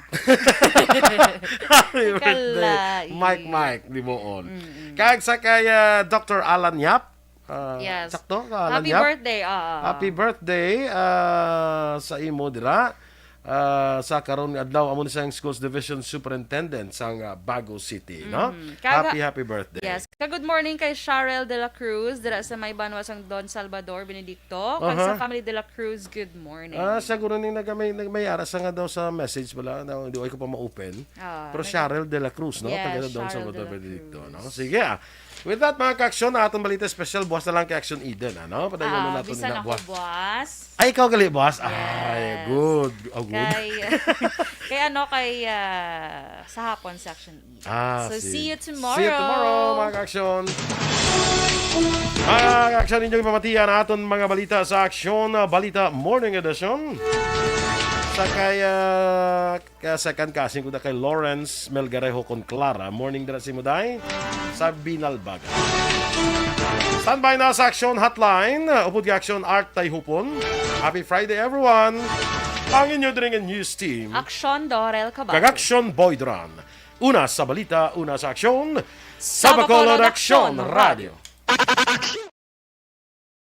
Happy birthday, Kalai. Mike Mike Liboon. Mm-mm. Kag sa kay ah, Doctor Alan Yap. Ah, Yes. Sakto ka, Alan Happy Yap? Birthday. Oo. Happy birthday ah, sa imo dira. Ah, sa karon nga adlaw, amo ni sang Schools Division Superintendent sang ah, Bago City, no? Mhm. Kaga- Happy, happy birthday. Yes. Ka good morning kay Charel de la Cruz dira sa may banwa sang Don Salvador Benedicto. Kag sa Aha. family de la Cruz, good morning. Ah, siguro ning nagamay nagmayara sa nga daw sa message wala na hindi ko pa ma-open. Ah, Pero nag- Charel de la Cruz, no? Yes, Taga Don Charel Salvador de la Benedicto, Cruz. No? Sige ah. With that, mga ka-aksyon, ang atong balita espesyal, buwas na lang kay Action Eden, ano? Padayon Ah, na nato bisan na ako buwas. buwas. Ay, ikaw gali, buwas? Yes. Ay, good. Oh, good. Kay, kay ano, kay ah, sa hapon sa Action Eden. Ah, So, see. See you tomorrow. See you tomorrow, mga ka-aksyon. Mga ka-aksyon, ninyo ipamatian ang aton mga balita sa Aksyon, ah, Balita Morning Edition. Sa kay, ah, ka second cousin ko na kay Lawrence Melgarejo con Clara. Morning dira si Muday sa Binalbaga. Standby na sa Aksyon Hotline. Upod kay Aksyon Art Tayhupon. Happy Friday, everyone. Ang inyo dring news team. Aksyon Dorel Cabal. Kag Aksyon Boy Duran. Una sa balita, una sa aksyon. Sa Sa Bacolod Bacolod Aksyon Aksyon Radio.